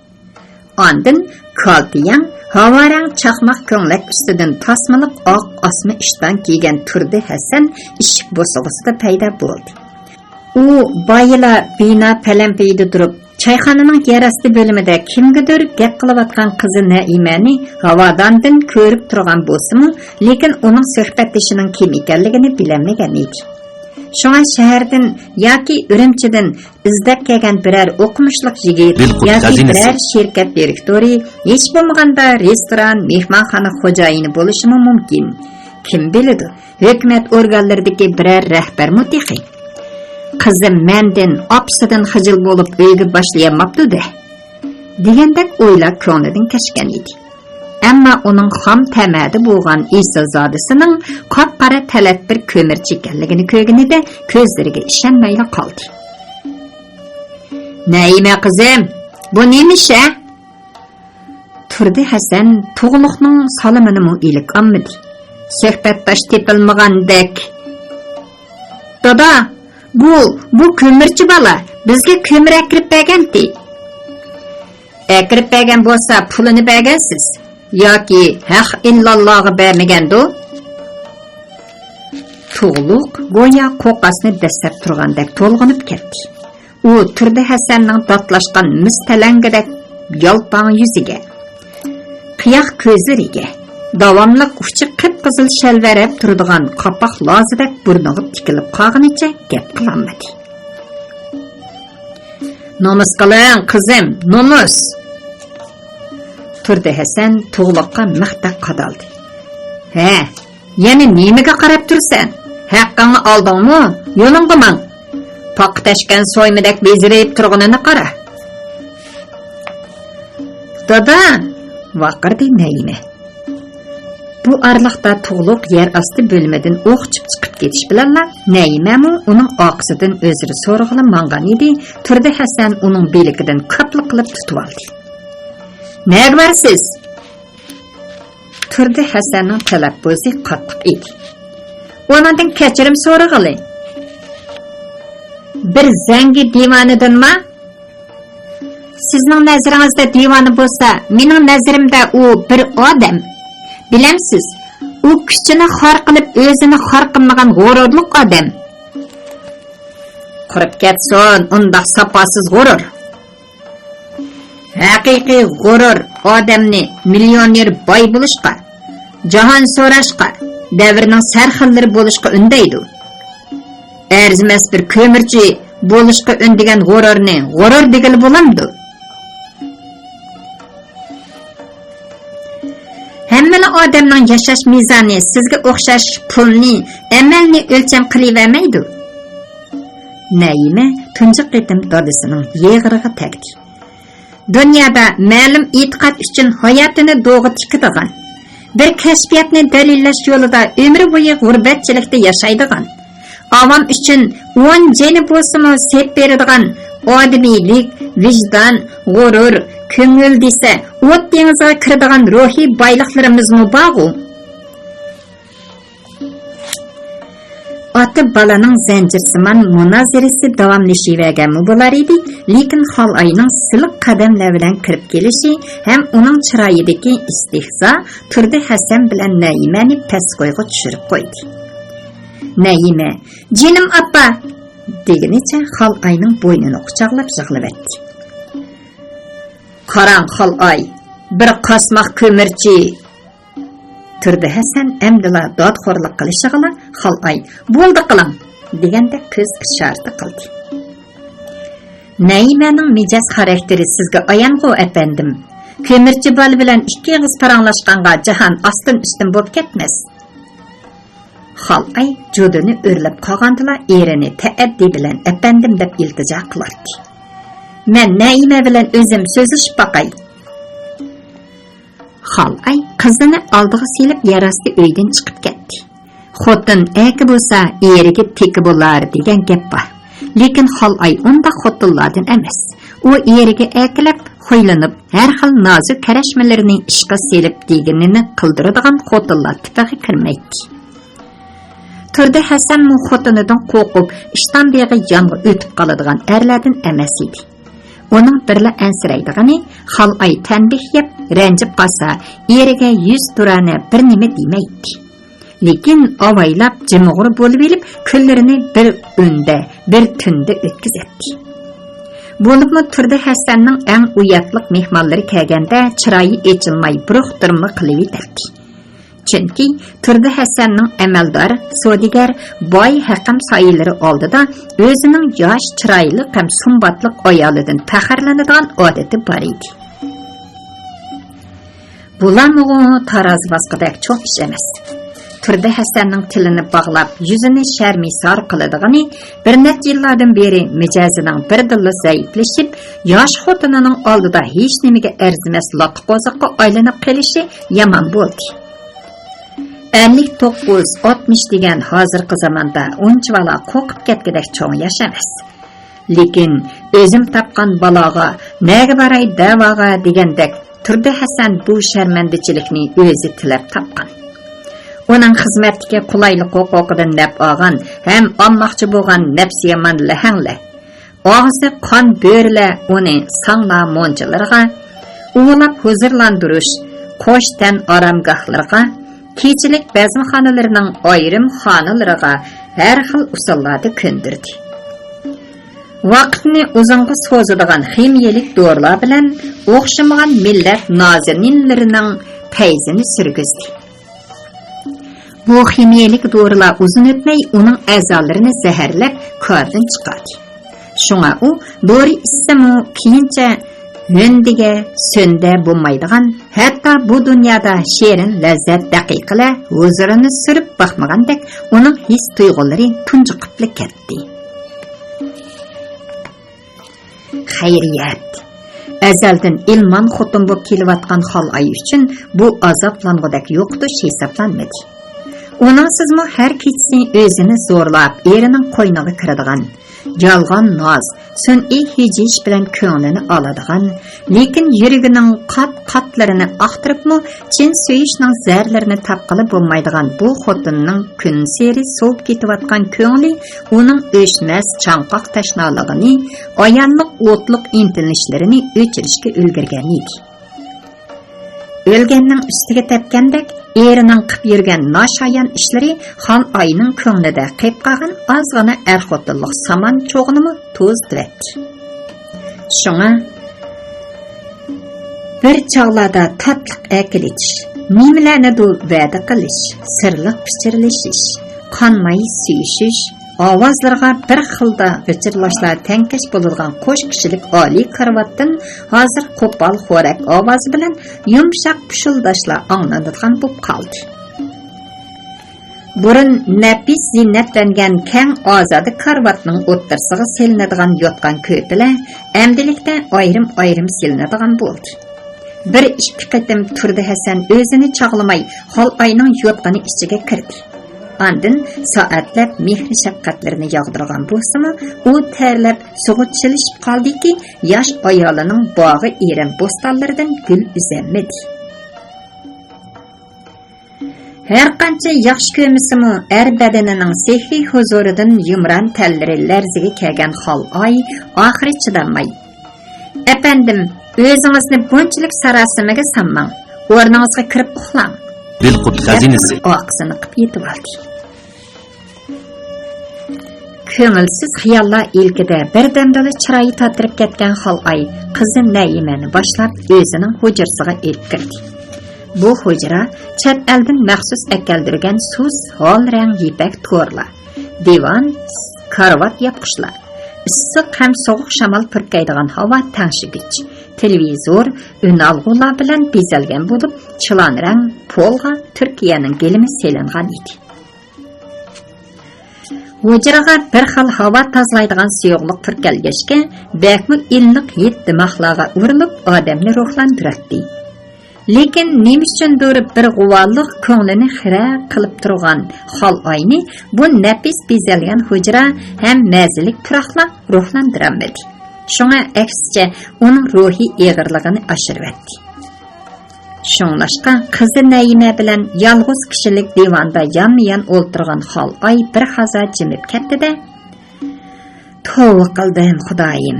ئاندىن كالتىياڭ، ھاۋارەڭ چاقماق كۆڭلەك ئۈستىدىن تاسمىلىق ئاق ئاسما ئىشتان كىيگەن تۇردى ھەسەن ئىشىك بوسۇغىسىدا پەيدا بولدى. ئۇ بايىلا بىنا پەلەمپىيىدە تۇرۇپ، چايخانىنىڭ يەر ئاستى بۆلۈمىدە كىمگىدۇر گەپ قىلىۋاتقان قىزى نەئىمەنى ھاۋاداندىن كۆرۈپ تۇرغان بولسىمۇ، لېكىن ئۇنىڭ سۆھبەتدىشىنىڭ كىم ئىكەنلىكىنى بىلەلمىگەن ئىدى. شۇڭا شەھەردىن ياكى ئۈرۈمچىدىن ئىزدەپ كەلگەن بىرەر ئوقۇمۇشلۇق يىگىت ياكى بىرەر شىركەت دىرېكتورى، ھېچ بولمىغاندا رېستوران، مېھمانخانا خوجايىنى بولۇشىمۇ مۇمكىن. كىم بىلىدۇ، ھۆكۈمەت ئورگانلىرىدىكى بىرەر رەھبەرمۇ تېخى. قىزىم مەندىن، ئاپىسىدىن خىجىل بولۇپ ئۆيگە باشلىيالماپتۇ-دە، دېگەندەك ئويلار كۆڭلىدىن كەچكەن ئىدى. ئەمما ئۇنىڭ خام تەمەدە بولغان ئېسىلزادىسىنىڭ قاپقارا تەلەت بىر كۆمۈرچى ئىكەنلىكىنى كۆرگىنىدە كۆزلىرىگە ئىشەنمەيلا قالدى. نەيىمە قىزىم، بۇ نېمە ئىش، ھە؟ تۇردى ھەسەن تۇغلۇقنىڭ سالىمىنىمۇ ئىلىك ئالمىدى. سۆھبەتداش تېپىلمىغاندەك. دادا، بۇ، بۇ كۆمۈرچى بالا بىزگە كۆمۈر ئەكىرىپ بەرگەنتى. ئەكىرىپ بەرگەن بولسا پۇلىنى بەرگەنسىز ياكى ھەق ئىللاللاغا بەرمىگەندۇ؟ تۇغلۇق گويا قوقاسنى دەسسەپ تۇرغاندەك تولغىنىپ كەتتى. ئۇ تۇردى ھەسەننىڭ داتلاشقان مىس تەلەڭگىدەك يالپاڭ يۈزىگە، قىياق كۆزلىرىگە، داۋاملىق ئۇچى قىپقىزىل شەلۋەرەپ تۇرىدىغان قاپاق لازىدەك بۇرنىغا تىكىلىپ قالغىنىچە گەپ قىلالمىدى. نومۇس قىلىڭ، قىزىم، نومۇس! تۇردى ھەسەن تۇغلۇققا مىختەك قادالدى. ھە، يەنە نېمىگە قاراپ تۇرىسەن؟ ھەققىڭنى ئالدىڭمۇ؟ يولۇڭغا ماڭ! پاقا تەشكەن سويمىدەك بېزىرىپ تۇرغىنىنى قارا! دادا! ۋارقىرىدى نەيىمە. بۇ ئارىلىقتا تۇغلۇق يەر ئاستى بۆلۈمىدىن ئوق ئۇچۇپ چىقىپ كېتىش بىلەنلا، نەيىمەمۇ ئۇنىڭ ئارقىسىدىن ئۆزرە سورىغىلى ماڭغان ئىدى، تۇردى ھەسەن ئۇنىڭ بىلىكىدىن كاپلا قىلىپ تۇتۇۋالدى. نەگە بارىسىز؟ تۇردى ھەسەننىڭ تەلەپپۇزى قاتتىق ئىدى. ئۇنىڭدىن كەچۈرۈم سورىغىلى. بىر زەڭگى دىۋانىدىنما؟ سىزنىڭ نەزىرىڭىزدە دىۋانە بولسا، مېنىڭ نەزىرىمدە ئۇ بىر ئادەم. بىلەمسىز، ئۇ كۈچىنى خار قىلىپ، ئۆزىنى خار قىلمىغان غۇرۇرلۇق ئادەم. قۇرۇپ كەتسۇن ئۇنداق ساپاسىز غۇرۇر. ھەقىقىي غۇرۇر ئادەمنى مىليونېر باي بولۇشقا، جاھان سوراشقا، دەۋرنىڭ سەرخىللىرى بولۇشقا ئۈندەيدۇ. ئەرزىمەس بىر كۆمۈرچى بولۇشقا ئۈندىگەن غۇرۇرنى غۇرۇر دېگىلى بولامدۇ؟ ھەممىلا ئادەمنىڭ ياشاش مىزانى سىزگە ئوخشاش پۇلنى، ئەمەلنى ئۆلچەم قىلىۋەرمەيدۇ. نەيىمە تۇنجى قېتىم دادىسىنىڭ يېغىرىغا تەگدى. دۇنيادا مەلۇم ئېتىقاد ئۈچۈن ھاياتىنى دوغا تىكىدىغان، بىر كەشپىياتنى دەلىللەش يولىدا ئۆمرى بويى غۇربەتچىلىكتە ياشايدىغان، ئاۋام ئۈچۈن ئون جېنى بولسىمۇ سېپ بېرىدىغان ئادىمىيلىك، ۋىجدان، غۇرۇر، كۆڭۈل دېسە، ئوت دېڭىزىغا كىرىدىغان روھىي بايلىقلىرىمىزمۇ بارغۇ. ئاتا بالىنىڭ زەنجىرسىمان مۇنازىرىسى داۋاملىشىۋەرگەنمۇ بولار ئىدى، لېكىن خالئاينىڭ سىلىق قەدەملەر بىلەن كىرىپ كېلىشى ھەم ئۇنىڭ چىرايىدىكى ئىستېھزا تۇردى ھەسەن بىلەن نەيىمەنى پەسكويغا چۈشۈرۈپ قويدى. نەيىمە، «جېنىم ئاپا!» دېگىنىچە خالئاينىڭ بوينىنى قۇچاقلاپ يىغلىۋەتتى. «قاراڭ، خالئاي، بىر قاسماق كۆمۈرچى!» تۇردى ھەسەن ئەمدىلا دادخورلۇق قىلىشىغىلا خالئاي «بولدى قىلىڭ» دېگەندەك كۆز ئىشارىتى قىلدى. «نەيىمەنىڭ مىجەز خاراكتېرى سىزگە ئايانغۇ، ئەپەندىم. كۆمۈرچى بالا بىلەن ئىككى ئېغىز پاراڭلاشقانغا جاھان ئاستىن-ئۈستۈن بولۇپ كەتمەس.» خالئاي جۇدۇنى ئۆرلەپ قالغاندىلا ئېرىنى تەئەددى بىلەن «ئەپەندىم» دەپ ئىلتىجا قىلاتتى. «مەن نەيىمە بىلەن ئۆزۈم سۆزلىشىپ باقاي.» خالئاي قىزىنى ئالدىغا سېلىپ يەر ئاستى ئۆيدىن چىقىپ كەتتى. «خوتۇن ئەركە بولسا، ئېرىگە تېكە بولار دېگەن گەپ بار. لېكىن خالئاي ئۇنداق خوتۇنلاردىن ئەمەس. ئۇ ئېرىگە ئەركىلەپ، خۇيلىنىپ، ھەر خىل نازۇك كەرەشمىلىرىنى ئىشقا سېلىپ دېگىنىنى قىلدۇرىدىغان خوتۇنلار تىپىغا كىرمەيتتى.» تۇردى ھەسەنمۇ خوتۇنىدىن قورقۇپ، ئىشتان بېغى يانغا ئۆتۈپ قالىدىغان ئەرلەردىن ئەمەس ئىدى. ئۇنىڭ بىرلا ئەنسىرەيدىغىنى، خالئاي تەنبىھ يەپ، رەنجىپ قالسا، ئېرىگە يۈز تۇرانە بىر نېمە دېمەيتتى. لېكىن ئاۋايلاپ جىمىغۇر بولۇۋېلىپ، كۈنلىرىنى بىر ئۆيدە، بىر تۈندە ئۆتكۈزەتتى. بولۇپمۇ تۇردى ھەسەننىڭ ئەڭ ئۇياتلىق مېھمانلىرى كەلگەندە چىرايى ئېچىلماي بۇرۇق-تۇرما قىلىۋېتەتتى. چۈنكى تۇردى ھەسەننىڭ ئەمەلدار، سودىگەر، باي ھەقەم سايىلىرى ئالدىدا ئۆزىنىڭ ياش، چىرايلىق ھەم سۇمباتلىق ئايالىدىن پەخىرلىنىدىغان ئادىتى بار ئىدى. بۇلارمۇ تارازا باسقۇدەك چوڭ ئىش ئەمەس. تۇردى ھەسەننىڭ تىلىنى باغلاپ، يۈزىنى شەرمىسار قىلىدىغىنى، بىر نەچچە يىللاردىن بېرى مىجەزىنىڭ بىردىنلا زەئىپلىشىپ، ياش خوتۇنىنىڭ ئالدىدا ھېچنېمىگە ئەرزىمەس لاققا قوزۇققا ئايلىنىپ قېلىشى يامان بولدى. ئەللىك توققۇز، ئاتمىش دېگەن ھازىرقى زاماندا ئۇنچىۋالا قورقۇپ كەتكۈدەك چوڭ ياش ئەمەس. لېكىن «ئۆزۈم تاپقان بالاغا، نەگە باراي دەۋاغا» دېگەندەك، تۇردى ھەسەن بۇ شەرمەندىچىلىكنى ئۆزى تىلەپ تاپقان. ئۇنىڭ خىزمەتتىكى قولايلىق ھوقۇقىدىن نەپ ئالغان ھەم ئالماقچى بولغان نەپسى يامان لەھەڭلەر، ئاغزى قان بۆرىلەر ئۇنى ساڭلا مونچىلىرىغا، ئۇۋىلاپ ھۇزۇرلاندۇرۇش، قوش تەن ئارامگاھلىرىغا، كېچىلىك بەزمىخانىلىرىنىڭ ئايرىم خانىلىرىغا ھەر خىل ئۇسۇللاردا كۆندۈردى. ۋاقىتنى ئۇزۇنغا سوزىدىغان خىمىيەلىك دورىلار بىلەن ئوخشىمىغان مىللەت نازىنىنلىرىنىڭ پەيزىنى سۈرگۈزدى. بۇ خىمىيەلىك دورىلار ئۇزۇن ئۆتمەي ئۇنىڭ ئەزالىرىنى زەھەرلەپ، كاردىن چىقاردى. شۇڭا ئۇ دورا ئىچسىمۇ، كېيىنچە ھۆندىگە، سۆندە بولمايدىغان، ھەتتا بۇ دۇنيادا شېرىن لەززەت دەقىقىلەر ھۇزۇرىنى سۈرۈپ باقمىغاندەك، ئۇنىڭ ھېس-تۇيغۇلىرى تۇنجۇقۇپلا كەتتى. خەيرىيەت! ئەزەلدىن ئىلمان خوتۇن بولۇپ كېلىۋاتقان خالئاي ئۈچۈن بۇ ئازابلانغۇدەك يوقىتىش ھېسابلانمىدى. ئۇنىڭسىزمۇ ھەر كېچىسى ئۆزىنى زورلاپ، ئېرىنىڭ قوينىغا كىرىدىغان، يالغان ناز، سۈنئىي ھىجىيىش بىلەن كۆڭلىنى ئالىدىغان، لېكىن يۈرىكىنىڭ قات-قاتلىرىنى ئاختۇرۇپمۇ، چىن سۆيۈشنىڭ زەرلىرىنى تاپقىلى بولمايدىغان بۇ خوتۇننىڭ كۈنسېرى سوۋۇپ كېتىۋاتقان كۆڭلى ئۇنىڭ ئۆچمەس چاڭقاق تەشنالىقىنى، ئاياللىق ئوتلۇق ئىنتىلىشلىرىنى ئۆچۈرۈشكە ئۈلگۈرگەن ئىدى. ئۆلگەننىڭ ئۈستىگە تەپكەندەك، ئېرىنىڭ قىپ يۈرگەن ناشايان ئىشلىرى خالئاينىڭ كۆڭلىدە قېپ قالغان ئازغىنە ئەر-خوتۇنلۇق سامان چوغىنىمۇ توزۇتۇۋەتتى. شۇڭا بىر چاغلاردا تاتلىق ئەركىلىتىش، نېمىلەرنىدۇر ۋەدە قىلىش، سىرلىق پىچىرلىشىش، قانماي سۆيۈشۈش، ئاۋازلىرىغا بىر خىلدا غىچىرلاشلار تەڭكەش بولىدىغان قوش كىشىلىك ئالىي كارىۋاتتىن ھازىر قوپال خورەك ئاۋازى بىلەن يۇمشاق پۇشۇلداشلار ئاڭلىنىدىغان بولۇپ قالدى. بۇرۇن نەپىس زىننەتلەنگەن كەڭ ئازادە كارىۋاتنىڭ ئوتتۇرىسىغا سېلىنىدىغان يوتقان-كۆرپىلەر ئەمدىلىكتە ئايرىم-ئايرىم سېلىنىدىغان بولدى. بىر ئىككى قېتىم تۇردى ھەسەن ئۆزىنى چاغلىماي خالئاينىڭ يوتقىنى ئىچىگە كىردى. ئاندىن سائەتلەپ مېھرى شەپقەتلىرىنى ياغدۇرغان بولسىمۇ، ئۇ تەرلەپ سۇغا چىلىشىپ قالدىكى، ياش ئايالىنىڭ باغى ئېرەن بوستانلىرىدىن گۈل ئۈزەلمىدى. ھەرقانچە ياخشى كۆرمىسىمۇ، ئەر بەدىنىنىڭ سېھرىي ھۇزۇرىدىن يۇمران تەنلىرى لەرزىگە كەلگەن خالئاي ئاخىرى چىدالماي، ئەپەندىم، ئۆزىڭىزنى بۇنچىلىك ساراسىمىگە سالماڭ، ئورنىڭىزغا كىرىپ ئۇخلاڭ، بىلقۇت دەپ خەزىنىسى ئارقىسىنى قىپ يېتىۋالدى. كۆڭۈلسىز خىياللار ئىلكىدە بىردەمدىلا چىرايى تاتىرىپ كەتكەن خالئاي قىزى نەيىمەنى باشلاپ ئۆزىنىڭ ھۇجرىسىغا ئېلىپ كىردى. بۇ ھۇجرا چەت ئەلدىن مەخسۇس ئەكەلدۈرگەن سۇس ھال رەڭ يىپەك تورلار، دىۋان، كارىۋات ياپقۇچلار، ئىسسىق ھەم سوغۇق شامال پۈركەيدىغان ھاۋا تەڭشىگۈچ، تېلېۋىزور، ئۈنئالغۇلار بىلەن بېزەلگەن بولۇپ، چىلان رەڭ پولغا تۈركىيەنىڭ گىلىمى سېلىنغان ئىدى. ھۇجرىغا بىر خىل ھاۋا تازىلايدىغان سۇيۇقلۇق پۈركەلگەچكە، بەكمۇ ئىللىق ھىد دىماغلارغا ئۇرۇلۇپ، ئادەمنى روھلاندۇراتتى. لېكىن نېمە ئۈچۈندۇر بىر غۇۋالىق كۆڭلىنى خىرە قىلىپ تۇرغان خالئاينى بۇ نەپىس بېزەلگەن ھۇجرا ھەم مەززىلىك پۇراقلار روھلاندۇرالمىدى. شۇڭا ئەكسىچە ئۇنىڭ روھىي ئېغىرلىقىنى ئاشۇرۇۋەتتى. شۇڭلاشقا قىزى نەيىمە بىلەن يالغۇز كىشىلىك دىۋاندا يانمۇ-يان ئولتۇرغان خالئاي بىر ھازا جىمىپ كەتتى-دە، «توۋا قىلدىم، خۇدايىم!»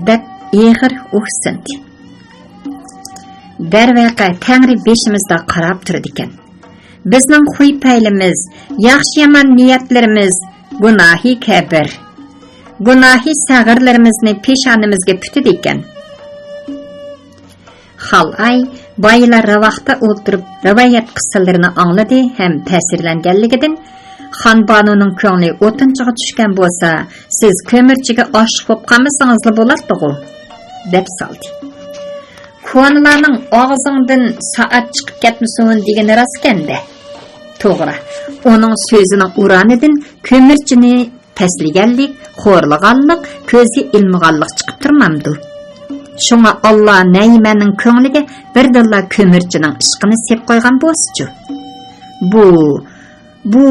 دەپ ئېغىر ئۇھسىندى. دەرۋەقە، تەڭرى بېشىمىزدا قاراپ تۇرىدىكەن. بىزنىڭ خۇي-پەيلىمىز، ياخشى-يامان نىيەتلىرىمىز گۇناھى كەبىر، گۇناھى سەغىرلىرىمىزنى پېشانىمىزگە پۈتىدىكەن. خالئاي بايىلا راۋاقتا ئولتۇرۇپ رىۋايەت قىسسىلىرىنى ئاڭلىدى ھەم تەسىرلەنگەنلىكىدىن، خانبانۇنىڭ كۆڭلى ئوتۇنچىغا چۈشكەن بولسا، سىز كۆمۈرچىگە ئاشىق بولۇپ قالمىسىڭىزلا بولاتتىغۇ، دەپ سالدى. كونىلارنىڭ «ئاغزىڭدىن سائەت چىقىپ كەتمىسۇن» دېگىنى راستكەن-دە. توغرا، ئۇنىڭ سۆزىنىڭ ئۇرانىدىن كۆمۈرچىنى پەسلىگەنلىك، خورلىغانلىق، كۆزگە ئىلمىغانلىق چىقىپ تۇرمامدۇ؟ شۇڭا ئاللا نەيىمەنىڭ كۆڭلىگە بىردىنلا كۆمۈرچىنىڭ ئىشقىنى سېلىپ قويغان بولسىچۇ؟ بۇ، بۇ،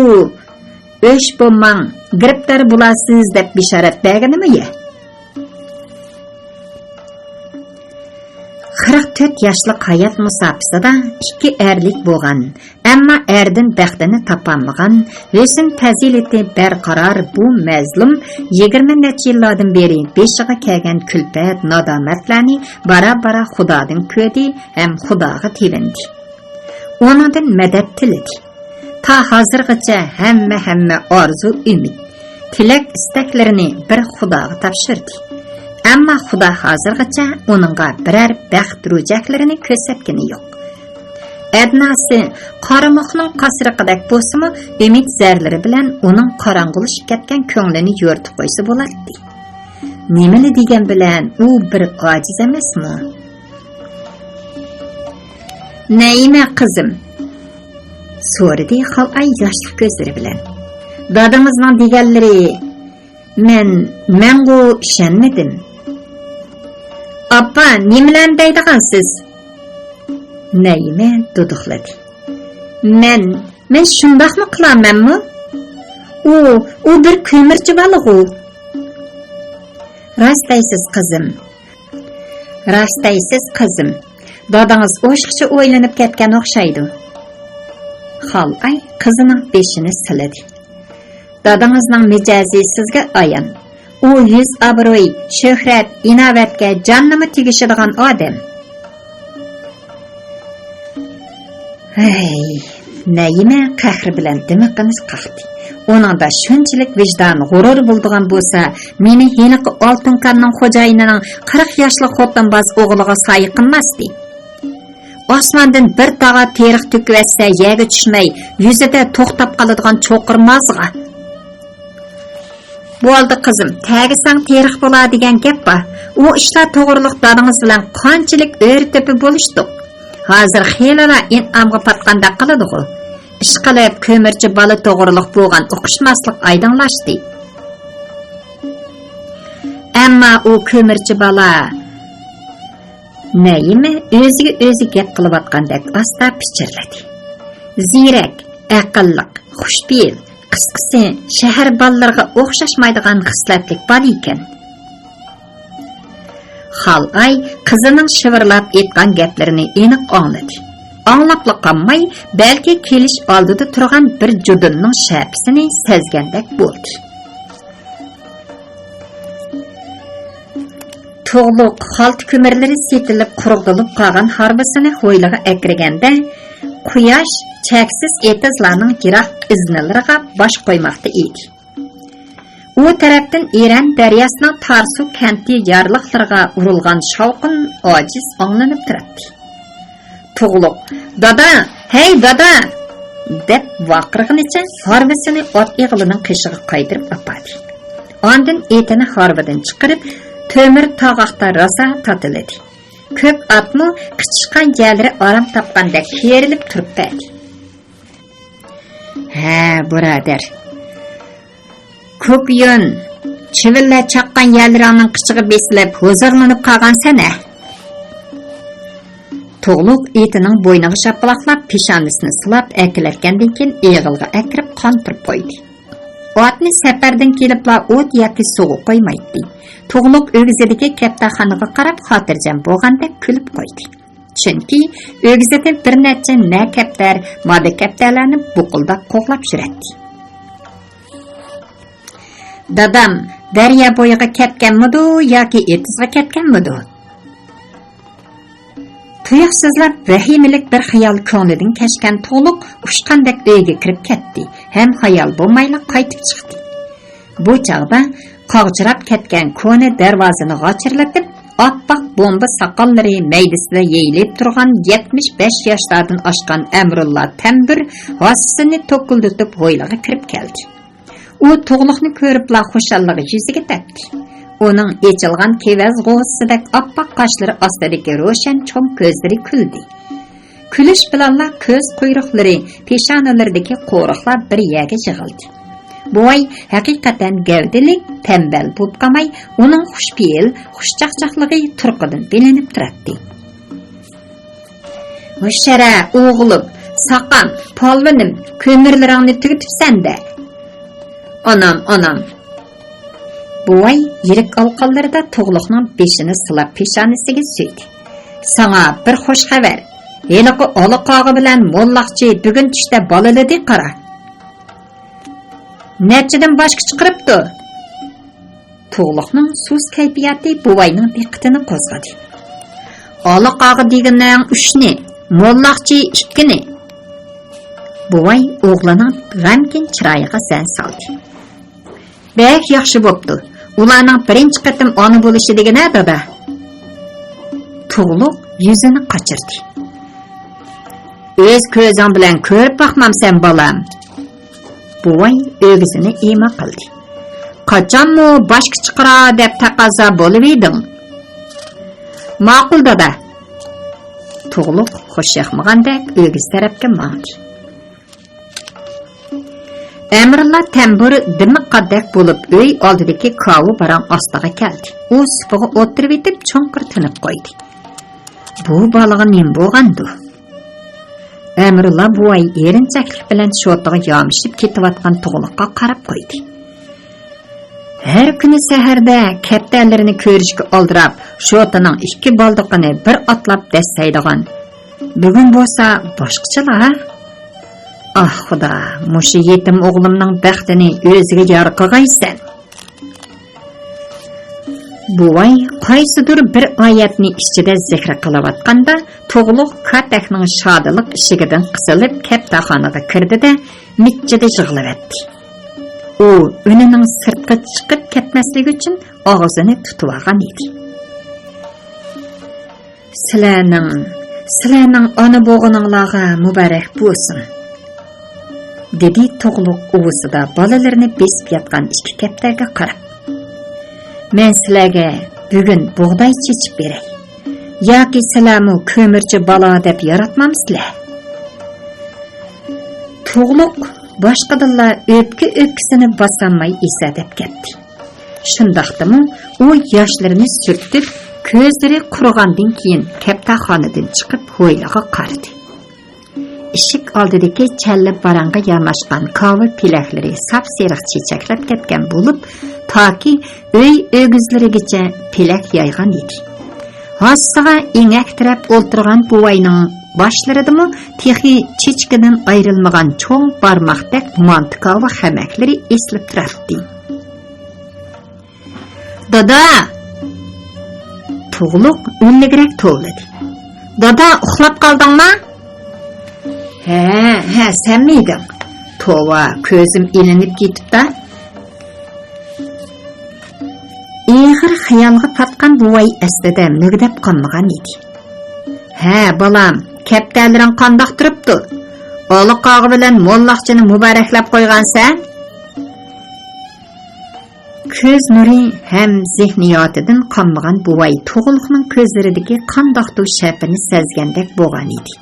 «ئۆچ بولماڭ، گىرىپتار بولارسىز» دەپ بېشارەت بەرگىنىمۇ يە؟ قىرىق تۆت ياشلىق ھايات مۇساپىسىدا ئىككى ئەرلىك بولغان، ئەمما ئەردىن بەختىنى تاپالمىغان، ھۆسن پەزىلىتى بەرقارار بۇ مەزلۇم يىگىرمە نەچچە يىللاردىن بېرى بېشىغا كەلگەن كۈلپەت، نادامەتلەرنى بارا-بارا خۇدادىن كۆردى ھەم خۇداغا تېۋىندى. ئۇنىڭدىن مەدەت تىلىدى. تا ھازىرغىچە ھەممە، ھەممە ئارزۇ، ئۈمىد، تىلەك، ئىستەكلىرىنى بىر خۇداغا تاپشۇردى. ئەمما خۇدا ھازىرغىچە ئۇنىڭغا بىرەر بەخت روجەكلىرىنى كۆرسەتكىنى يوق. ئەدناسى قارىمۇخنىڭ قاسرىقىدەك بولسىمۇ، ئۈمىد زەرلىرى بىلەن ئۇنىڭ قاراڭغۇلىشىپ كەتكەن كۆڭلىنى يورۇتۇپ قويسا بولاتتى. نېمىلا دېگەن بىلەن ئۇ بىر ئاجىز ئەمەسمۇ؟ نەيىمە قىزىم، سورىدى خالئاي ياشلىق كۆزلىرى بىلەن. دادىڭىزنىڭ دېگەنلىرى، مەن، مەنغۇ ئىشەنمىدىم. ئاپا، نېمىلەرنى دەيدىغانسىز؟ نەيىمە دۇدۇقلىدى. مەن، مەن شۇنداقمۇ قىلارمەنمۇ؟ ئۇ، ئۇ بىر كۆمۈرچى بالىغۇ. راست دەيسىز، قىزىم. راست دەيسىز، قىزىم. دادىڭىز ئوشۇقچە ئويلىنىپ كەتكەن ئوخشايدۇ. خالئاي قىزىنىڭ بېشىنى سىلىدى. دادىڭىزنىڭ مىجەزى سىزگە ئايان. ئۇ يۈز ئابرۇي، شۆھرەت، ئىناۋەتكە جاننىمۇ تېگىشىدىغان ئادەم. ھەي، نەيىمە قەھرى بىلەن دىمىقىنى قاقتى. ئۇنىڭدا شۇنچىلىك ۋىجدان، غۇرۇر بولىدىغان بولسا، مېنى ھېلىقى ئالتۇن كاننىڭ خوجايىنىنىڭ قىرىق ياشلىق خوتۇنباز ئوغلىغا سايە قىلماستى. ئاسماندىن بىر تاغار تېرىق تۆكۈۋەتسە، يەرگە چۈشمەي، يۈزىدە توختاپ قالىدىغان چوقۇر مازغا. بولدى قىزىم، تەگىسەڭ تېرىق بولار دېگەن گەپ بار. ئۇ ئىشلار توغرىلىق دادىڭىز بىلەن قانچىلىك ئۆرە-تۆپە بولۇشتۇق. ھازىر خېلىلا ئىنئامغا پاتقاندەك قىلىدىغۇ. ئىشقىلىپ، كۆمۈرچى بالا توغرىلىق بولغان ئۇقۇشماسلىق ئايدىڭلاشتى. ئەمما ئۇ كۆمۈرچى بالا نەيىمە ئۆزىگە ئۆزى گەپ قىلىۋاتقاندەك ئاستا پىچىرلىدى. زېرەك، ئەقىللىق، خۇشپېئىل، قىسقىسى، شەھەر بالىلىرىغا ئوخشاشمايدىغان خىسلەتلىك بالا ئىكەن. خالئاي قىزىنىڭ شىۋىرلاپ ئېيتقان گەپلىرىنى ئېنىق ئاڭلىدى. ئاڭلاپلا قالماي، بەلكى كېلىش ئالدىدا تۇرغان بىر جۇدۇننىڭ شەپىسىنى سەزگەندەك بولدى. تۇغلۇق خالتا كۆمۈرلىرى سېتىلىپ قۇرۇقدىلىپ قالغان ھارۋىسىنى ھويلىغا ئەكىرگەندە، قۇياش چەكسىز ئېتىزلارنىڭ يىراق ئىزنىلىرىغا باش قويماقتا ئىدى. ئۇ تەرەپتىن ئىرەن دەرياسىنىڭ تارسۇ كەنتى يارلىقلىرىغا ئۇرۇلغان شاۋقۇن ئاجىز ئاڭلىنىپ تۇراتتى. تۇغلۇق، «دادا! ھەي، دادا!» دەپ ۋارقىرىغىنىچە ھارۋىسىنى ئات ئېغىلىنىڭ قېشىغا قايتۇرۇپ ئاپاردى. ئاندىن ئېتىنى ھارۋىدىن چىقىرىپ، تۆمۈر تاغاقتا راسا تاتىلىدى. كۆپ ئاتمۇ قىچىشقان يەلىرى ئارام تاپقاندەك كېرىلىپ تۇرۇپ بەردى. ھە، بۇرادەر. كوكيون، چىۋىنلار چاققان يەرلىرىڭنىڭ قىچىغا بېسىلىپ، ھۇزۇرلىنىپ قالغانسەن ھە؟ تۇغلۇق ئېتىنىڭ بوينىغا شاپىلاقلاپ، پېشانىسىنى سىلاپ ئەكېلەتكەندىن كېيىن، ئېغىلغا ئەكىرىپ قاندۇرۇپ قويدى. ئاتنى سەپەردىن كېلىپلا ئوت ياكى سۇغا قويمايتتى. تۇغلۇق ئۆگزىدىكى كەپتەرخانىغا قاراپ، خاتىرجەم بولغاندەك كۈلۈپ قويدى. چۈنكى ئۆگزىدە بىر نەچچە نە كەپتەر، مادا كەپتەرلەرنى بۇقۇلداپ قوغلاپ يۈرەتتى. دادام دەريا بويىغا كەتكەنمىدۇ ياكى ئېتىزغا كەتكەنمىدۇ؟ تۇيۇقسىزلا ۋەھىمىلىك بىر خىيال كۆڭلىدىن كەچكەن تۇغلۇق ئۇچقاندەك ئۆيگە كىرىپ كەتتى ھەم خىيال بولمايلا قايتىپ چىقتى. بۇ چاغدا قاغجىراپ كەتكەن كونا دەرۋازىنى غاچىرلىتىپ، ئاپئاق بومبا ساقاللىرى مەيدىسىدە يېيىلىپ تۇرغان يەتمىش بەش ياشلاردىن ئاشقان ئەمرۇللا تەمبۇر ھاسىسىنى توكۇلدىتىپ ھويلىغا كىرىپ كەلدى. ئۇ تۇغلۇقنى كۆرۈپلا خۇشاللىقى يۈزىگە تەپتى. ئۇنىڭ ئېچىلغان كېۋەز غوۋۇزىسىدەك ئاپئاق قاشلىرى ئاستىدىكى روشەن چوڭ كۆزلىرى كۈلدى. كۈلۈش بىلەنلا كۆز قۇيرۇقلىرى، پېشانىلىرىدىكى قورۇقلار بىر يەرگە يىغىلدى. بوۋاي ھەقىقەتەن گەۋدىلىك، تەمبەل بولۇپ قالماي، ئۇنىڭ خۇشپېئىل، خۇشچاقچاقلىقى تۇرقىدىن بىلىنىپ تۇراتتى. ھوشيار-ە، ئوغلۇم، ساقام، پالۋىنىم، كۆمۈرلىرىڭنى تۈگىتىپسەن-دە. ئانام، ئانام. بوۋاي يىرىك ئالىقانلىرىدا تۇغلۇقنىڭ بېشىنى سىلاپ پېشانىسىگە سۆيدى. ساڭا بىر خوش خەۋەر. ھېلىقى ئالا قاغا بىلەن موللاقچى بۈگۈن چۈشتە بالىلىدى قارا. نەچچىدىن باشقا چىقىرىپتۇ؟ تۇغلۇقنىڭ سۇس كەيپىياتى بوۋاينىڭ دىققىتىنى قوزغىدى. ئالا قاغا دېگىنىڭ ئۈچنى، موللاقچى ئىككىنى. بوۋاي ئوغلىنىڭ غەمكىن چىرايىغا زەن سالدى. بەك ياخشى بوپتۇ. ئۇلارنىڭ بىرىنچى قېتىم ئانا بولۇشى دېگىنە، دادا. تۇغلۇق يۈزىنى قاچۇردى. ئۆز كۆزۈڭ بىلەن كۆرۈپ باقمامسەن، بالام؟ بوۋاي ئۆگزىنى ئىما قىلدى. قاچانمۇ باشقا چىقىرا دەپ تەقەززا بولۇۋىدىڭ. ماقۇل، دادا. تۇغلۇق خۇش ياقمىغاندەك ئۆگزە تەرەپكە ماڭدى. ئەمرۇللا تەمبۇر دىمىققاندەك بولۇپ ئۆي ئالدىدىكى كاۋا باراڭ ئاستىغا كەلدى. ئۇ سۇپىغا ئولتۇرۇۋېتىپ چوڭقۇر تىنىپ قويدى. بۇ بالىغا نېمە بولغاندۇ؟ ئەمرۇللا بوۋاي ئېرىنچەكلىك بىلەن شوتىغا يامىشىپ كېتىۋاتقان تۇغلۇققا قاراپ قويدى. ھەر كۈنى سەھەردە كەپتەرلىرىنى كۆرۈشكە ئالدىراپ، شوتىنىڭ ئىككى بالدىقىنى بىر ئاتلاپ دەسسەيدىغان. بۈگۈن بولسا باشقىچىلا. ئاھ، خۇدا، مۇشۇ يېتىم ئوغلۇمنىڭ بەختىنى ئۆزىگە يار قىلغايسەن. بوۋاي قايسىدۇر بىر ئايەتنى ئىچىدە زىكرى قىلىۋاتقاندا، تۇغلۇق كاتەكنىڭ شادىلىق ئىشىكىدىن قىسىلىپ كەپتەرخانىغا كىردى-دە، مىچچىدە يىغلىۋەتتى. ئۇ ئۈنىنىڭ سىرتقا چىقىپ كەتمەسلىكى ئۈچۈن ئاغزىنى تۇتۇۋالغان ئىدى. سىلەرنىڭ، سىلەرنىڭ ئانا بولغىنىڭلارغا مۇبارەك بولسۇن، دېدى تۇغلۇق ئۇۋىسىدا بالىلىرىنى بېسىپ ياتقان ئىككى كەپتەرگە قاراپ. مەن سىلەرگە بۈگۈن بۇغداي چېچىپ بېرەي. ياكى سىلەرمۇ كۆمۈرچى بالا دەپ ياراتمامسىلەر؟ تۇغلۇق باشقىدىنلا ئۆپكە ئۆپكىسىنى باسالماي ئېسەدەپ كەتتى. شۇنداقتىمۇ ئۇ ياشلىرىنى سۈرتۈپ، كۆزلىرى قۇرۇغاندىن كېيىن كەپتەرخانىدىن چىقىپ ھويلىغا قارىدى. ئىشىك ئالدىدىكى چەللە باراڭغا ياماشقان كاۋا پېلەكلىرى ساپسېرىق چېچەكلەپ كەتكەن بولۇپ، تاكى ئۆي ئۆگزىلىرىگىچە پېلەك يايغان ئىدى. ھاسىسىغا ئېڭەكتىرەپ ئولتۇرغان بوۋاينىڭ باشلىرىدىمۇ تېخى چېچىكىدىن ئايرىلمىغان چوڭ بارماقتەك مانتا كاۋا خەمەكلىرى ئېسىلىپ تۇراتتى. دادا! تۇغلۇق ئۈنلۈكرەك توۋلىدى. دادا، ئۇخلاپ قالدىڭما؟ ھە، ھە، سەنمىدىڭ؟ توۋا، كۆزۈم ئىلىنىپ كېتىپتا. ئېغىر خىيالغا پاتقان بوۋاي ئەسلىدە مۈگدەپ قالمىغان ئىدى. ھە، بالام، كەپتەرلىرىڭ قانداق تۇرۇپتۇ؟ ئالا قاغا بىلەن موللاقچىنى مۇبارەكلەپ قويغانسەن؟ كۆز نۇرى ھەم زېھنىياتىدىن قانمىغان بوۋاي تۇغلۇقنىڭ كۆزلىرىدىكى قانداقتۇر شەپىنى سەزگەندەك بولغان ئىدى.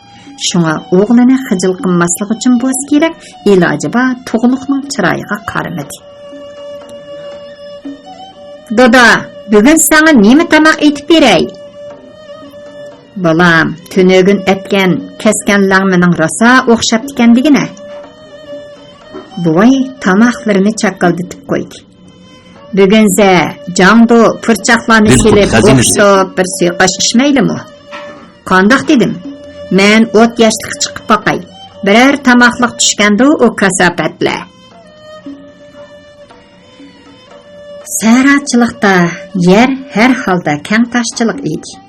شۇڭا ئوغلىنى خىجىل قىلماسلىق ئۈچۈن بولسا كېرەك، ئىلاجى بار تۇغلۇقنىڭ چىرايىغا قارىمىدى. دادا، بۈگۈن ساڭا نېمە تاماق ئېتىپ بېرەي؟ بالام، تۈنۈگۈن ئەتكەن كەسكەن لەڭمىنىڭ راسا ئوخشاپتىكەن دېگىنە. بوۋاي تاماقلىرىنى چاكىلدىتىپ قويدى. بۈگۈنزە جاڭدۇ پۇرچاقلارنى سېلىپ، ئوخشىتىپ بىر سۇيۇقئاش ئىچمەيلىمۇ؟ قانداق دېدىم؟ مەن ئوت ياشلىققا چىقىپ باقاي. بىرەر تاماقلىق چۈشكەندۇ ئۇ كاساپەتلەر. سەھراچىلىقتا يەر ھەر ھالدا كەڭ تاشچىلىق ئىدى.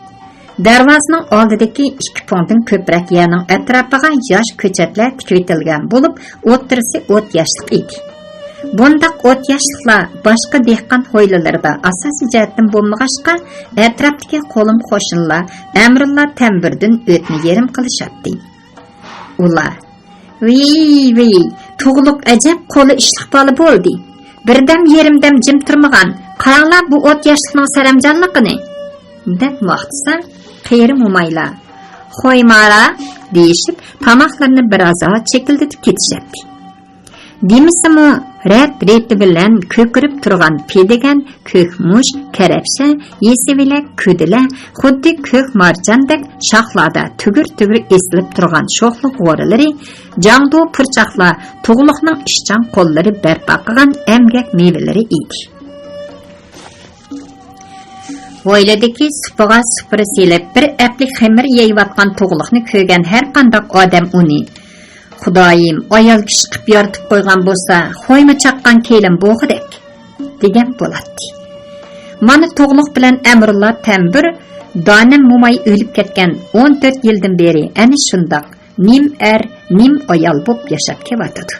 دەرۋازىنىڭ ئالدىدىكى ئىككى پۇڭدىن كۆپرەك يەرنىڭ ئەتراپىغا ياش كۆچەتلەر تىكىۋېتىلگەن بولۇپ، ئوتتۇرىسى ئوت ياشلىق ئىدى. بۇنداق ئوت ياشلىقلار باشقا دېھقان ھويلىلىرىدا ئاساسىي جەھەتتىن بولمىغاچقا، ئەتراپتىكى قولۇم قوشنىلار ئەمرۇللا تەمبۇردىن ئۆتنى يېرىم قىلىشاتتى. ئۇلار، ۋىي، ۋىي، تۇغلۇق ئەجەب قولى ئىشلىق بالا بولدى. بىردەم يېرىمدەم جىم تۇرمىغان. قاراڭلار بۇ ئوت ياشلىقنىڭ سەرەمجانلىقىنى! دەپ ماختىسا، قېرى مومايلار، خويمارا! دېيىشىپ، تاماقلىرىنى بىرازا چېكىلدىتىپ كېتىشەتتى. دېمىسىمۇ، رەت-رېتى بىلەن كۆكىرىپ تۇرغان پېدىگەن، كۆك مۇچ، كەرەپشە، يېسىۋىلەك، كۈدىلە، خۇددى كۆك مارجاندەك شاخلاردا تۈگۈر-تۈگۈر ئېسىلىپ تۇرغان شوخلا غورىلىرى، جاڭدۇ پۇرچاقلار تۇغلۇقنىڭ ئىشچان قوللىرى بەرپا قىلغان ئەمگەك مېۋىلىرى ئىدى. ھويلىدىكى سۇپىغا سۇپرا سېلىپ، بىر ئەپلىك خېمىر يەيۋاتقان تۇغلۇقنى كۆرگەن ھەرقانداق ئادەم ئۇنى، «خۇدايىم، ئايال كىشى قىپ يارىتىپ قويغان بولسا، خويما چاققان كېلىن بوغۇدەك» دېگەن بولاتتى. مانا تۇغلۇق بىلەن ئەمرۇللا تەمبۇر دانەم موماي ئۆلۈپ كەتكەن ئون تۆت يىلدىن بېرى ئەنە شۇنداق نىم ئەر، نىم ئايال بولۇپ ياشاپ كېلىۋاتىدۇ.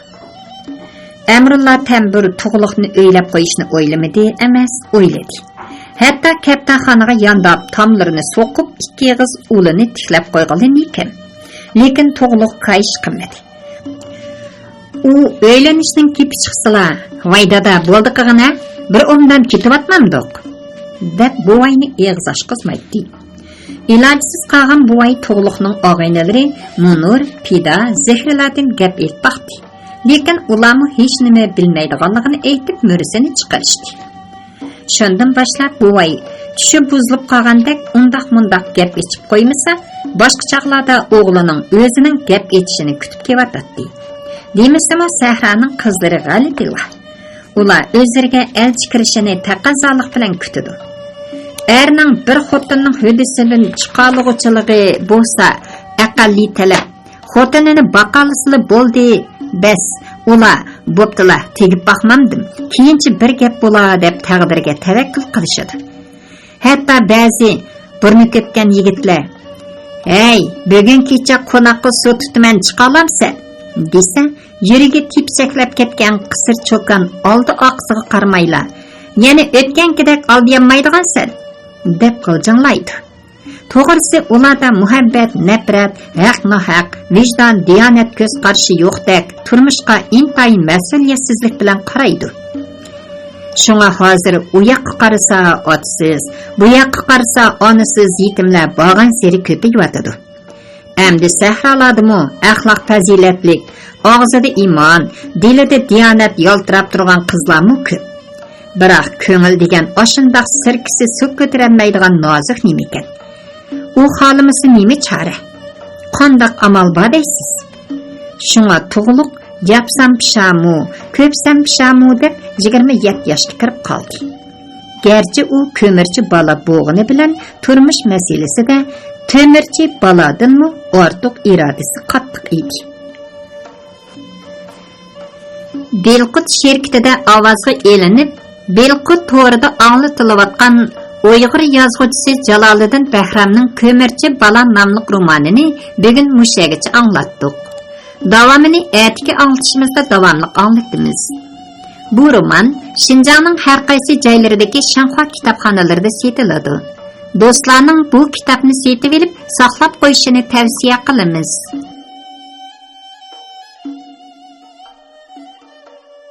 ئەمرۇللا تەمبۇر تۇغلۇقنى ئۆيلەپ قويۇشنى ئويلىمىدى ئەمەس، ئويلىدى. ھەتتا كەپتەرخانىغا يانداپ تاملىرىنى سوقۇپ، ئىككى ئېغىز ئۇلىنى تىكلەپ قويغىلىمىكىن. لېكىن تۇغلۇق كايىش قىلمىدى. ئۇ ئۆيلىنىشنىڭ گېپى چىقسىلا، «ۋاي دادا، بولدى قىغىنە، بىر ئومدان كېتىۋاتمامدۇق؟» دەپ بوۋاينى ئېغىز ئاچقۇزمايتتى. ئىلاجسىز قالغان بوۋاي تۇغلۇقنىڭ ئاغىنىلىرى مۇنۇر، پىدا، زېھرىلادىن گەپ ئېلىپ باقتى. لېكىن ئۇلارمۇ ھېچنېمە بىلمەيدىغانلىقىنى ئېيتىپ، مۈرىسىنى چىقىرىشتى. شۇندىن باشلاپ بوۋاي چۈشى بۇزۇلۇپ قالغاندەك ئۇنداق-مۇنداق گەپ ئېچىپ قويمىسا، باشقا چاغلاردا ئوغلىنىڭ ئۆزىنىڭ گەپ ئېچىشىنى كۈتۈپ كېلىۋاتاتتى. دېمىسىمۇ سەھرانىڭ قىزلىرى غەلىتىلا. ئۇلار ئۆزلىرىگە ئەلچى كىرىشىنى تەقەززالىق بىلەن كۈتىدۇ. ئەرنىڭ بىر خوتۇننىڭ ھۆددىسىدىن چىقالىغۇچىلىقى بولسا ئەقەللىي تەلەپ. خوتۇنىنى باقالىسىلا بولدى، بەس، ئۇلار، «بوپتۇلا، تېگىپ باقمامدىم، كېيىنچە بىر گەپ بولا» دەپ تەقدىرگە تەۋەككۈل قىلىشىدۇ. ھەتتا بەزى بۇرنى كۆپكەن يىگىتلەر، «ھەي، بۈگۈن كېچە قوناققا سۇ تۇتىمەن، چىقالامسەن؟» دېسە، يۈرىكى تېپىچەكلەپ كەتكەن قىسىر چوكان ئالدى ئارقىسىغا قارىمايلا، «يەنە ئۆتكەنكىدەك ئالدىيالمايدىغانسەن» دەپ غىلجىڭلايدۇ. توغرىسى، ئۇلاردا مۇھەببەت، نەپرەت، ھەق-ناھەق، ۋىجدان، دىيانەت، كۆز قارىشى يوقتەك، تۇرمۇشقا ئىنتايىن مەسئۇلىيەتسىزلىك بىلەن قارايدۇ. شۇڭا ھازىر ئۇ ياققا قارىسا ئاتىسىز، بۇ ياققا قارىسا ئانىسىز يېتىملەر بارغانسېرى كۆپىيىۋاتىدۇ. ئەمدى سەھرالاردىمۇ ئەخلاق پەزىلەتلىك، ئاغزىدا ئىمان، دىلىدا دىيانەت يالتىراپ تۇرغان قىزلارمۇ كۆپ. بىراق كۆڭۈل دېگەن ئاشۇنداق سىركىسى سۇ كۆتۈرەلمەيدىغان نازۇك نېمىكەن. ئۇ خالىمىسا نېمە چارە؟ قانداق ئامال بار دەيسىز؟ شۇڭا تۇغلۇق ياپسام پىشامۇ، كۆپسەم پىشامۇ دەپ يىگىرمە يەتتە ياشقا كىرىپ قالدى. گەرچە ئۇ كۆمۈرچى بالا بولغىنى بىلەن تۇرمۇش مەسىلىسىدە تۆمۈرچى بالادىنمۇ ئارتۇق ئىرادىسى قاتتىق ئىدى. دىلقۇت شىركىتىدە ئاۋازغا ئېلىنىپ، دىلقۇت تورىدا ئاڭلىتىلىۋاتقان ئۇيغۇر يازغۇچىسى جالالىدىن بەھرامنىڭ كۆمۈرچى بالا ناملىق رومانىنى بۈگۈن مۇشۇ يەرگىچە ئاڭلاتتۇق. داۋامىنى ئەتىكى ئاڭلىتىشىمىزدا داۋاملىق ئاڭلىتىمىز. بۇ رومان شىنجاڭنىڭ ھەر قايسى جايلىرىدىكى شاڭخۇا كىتابخانىلىرىدا سېتىلىدۇ. دوستلارنىڭ بۇ كىتابنى سېتىۋېلىپ ساقلاپ قويۇشىنى تەۋسىيە قىلىمىز.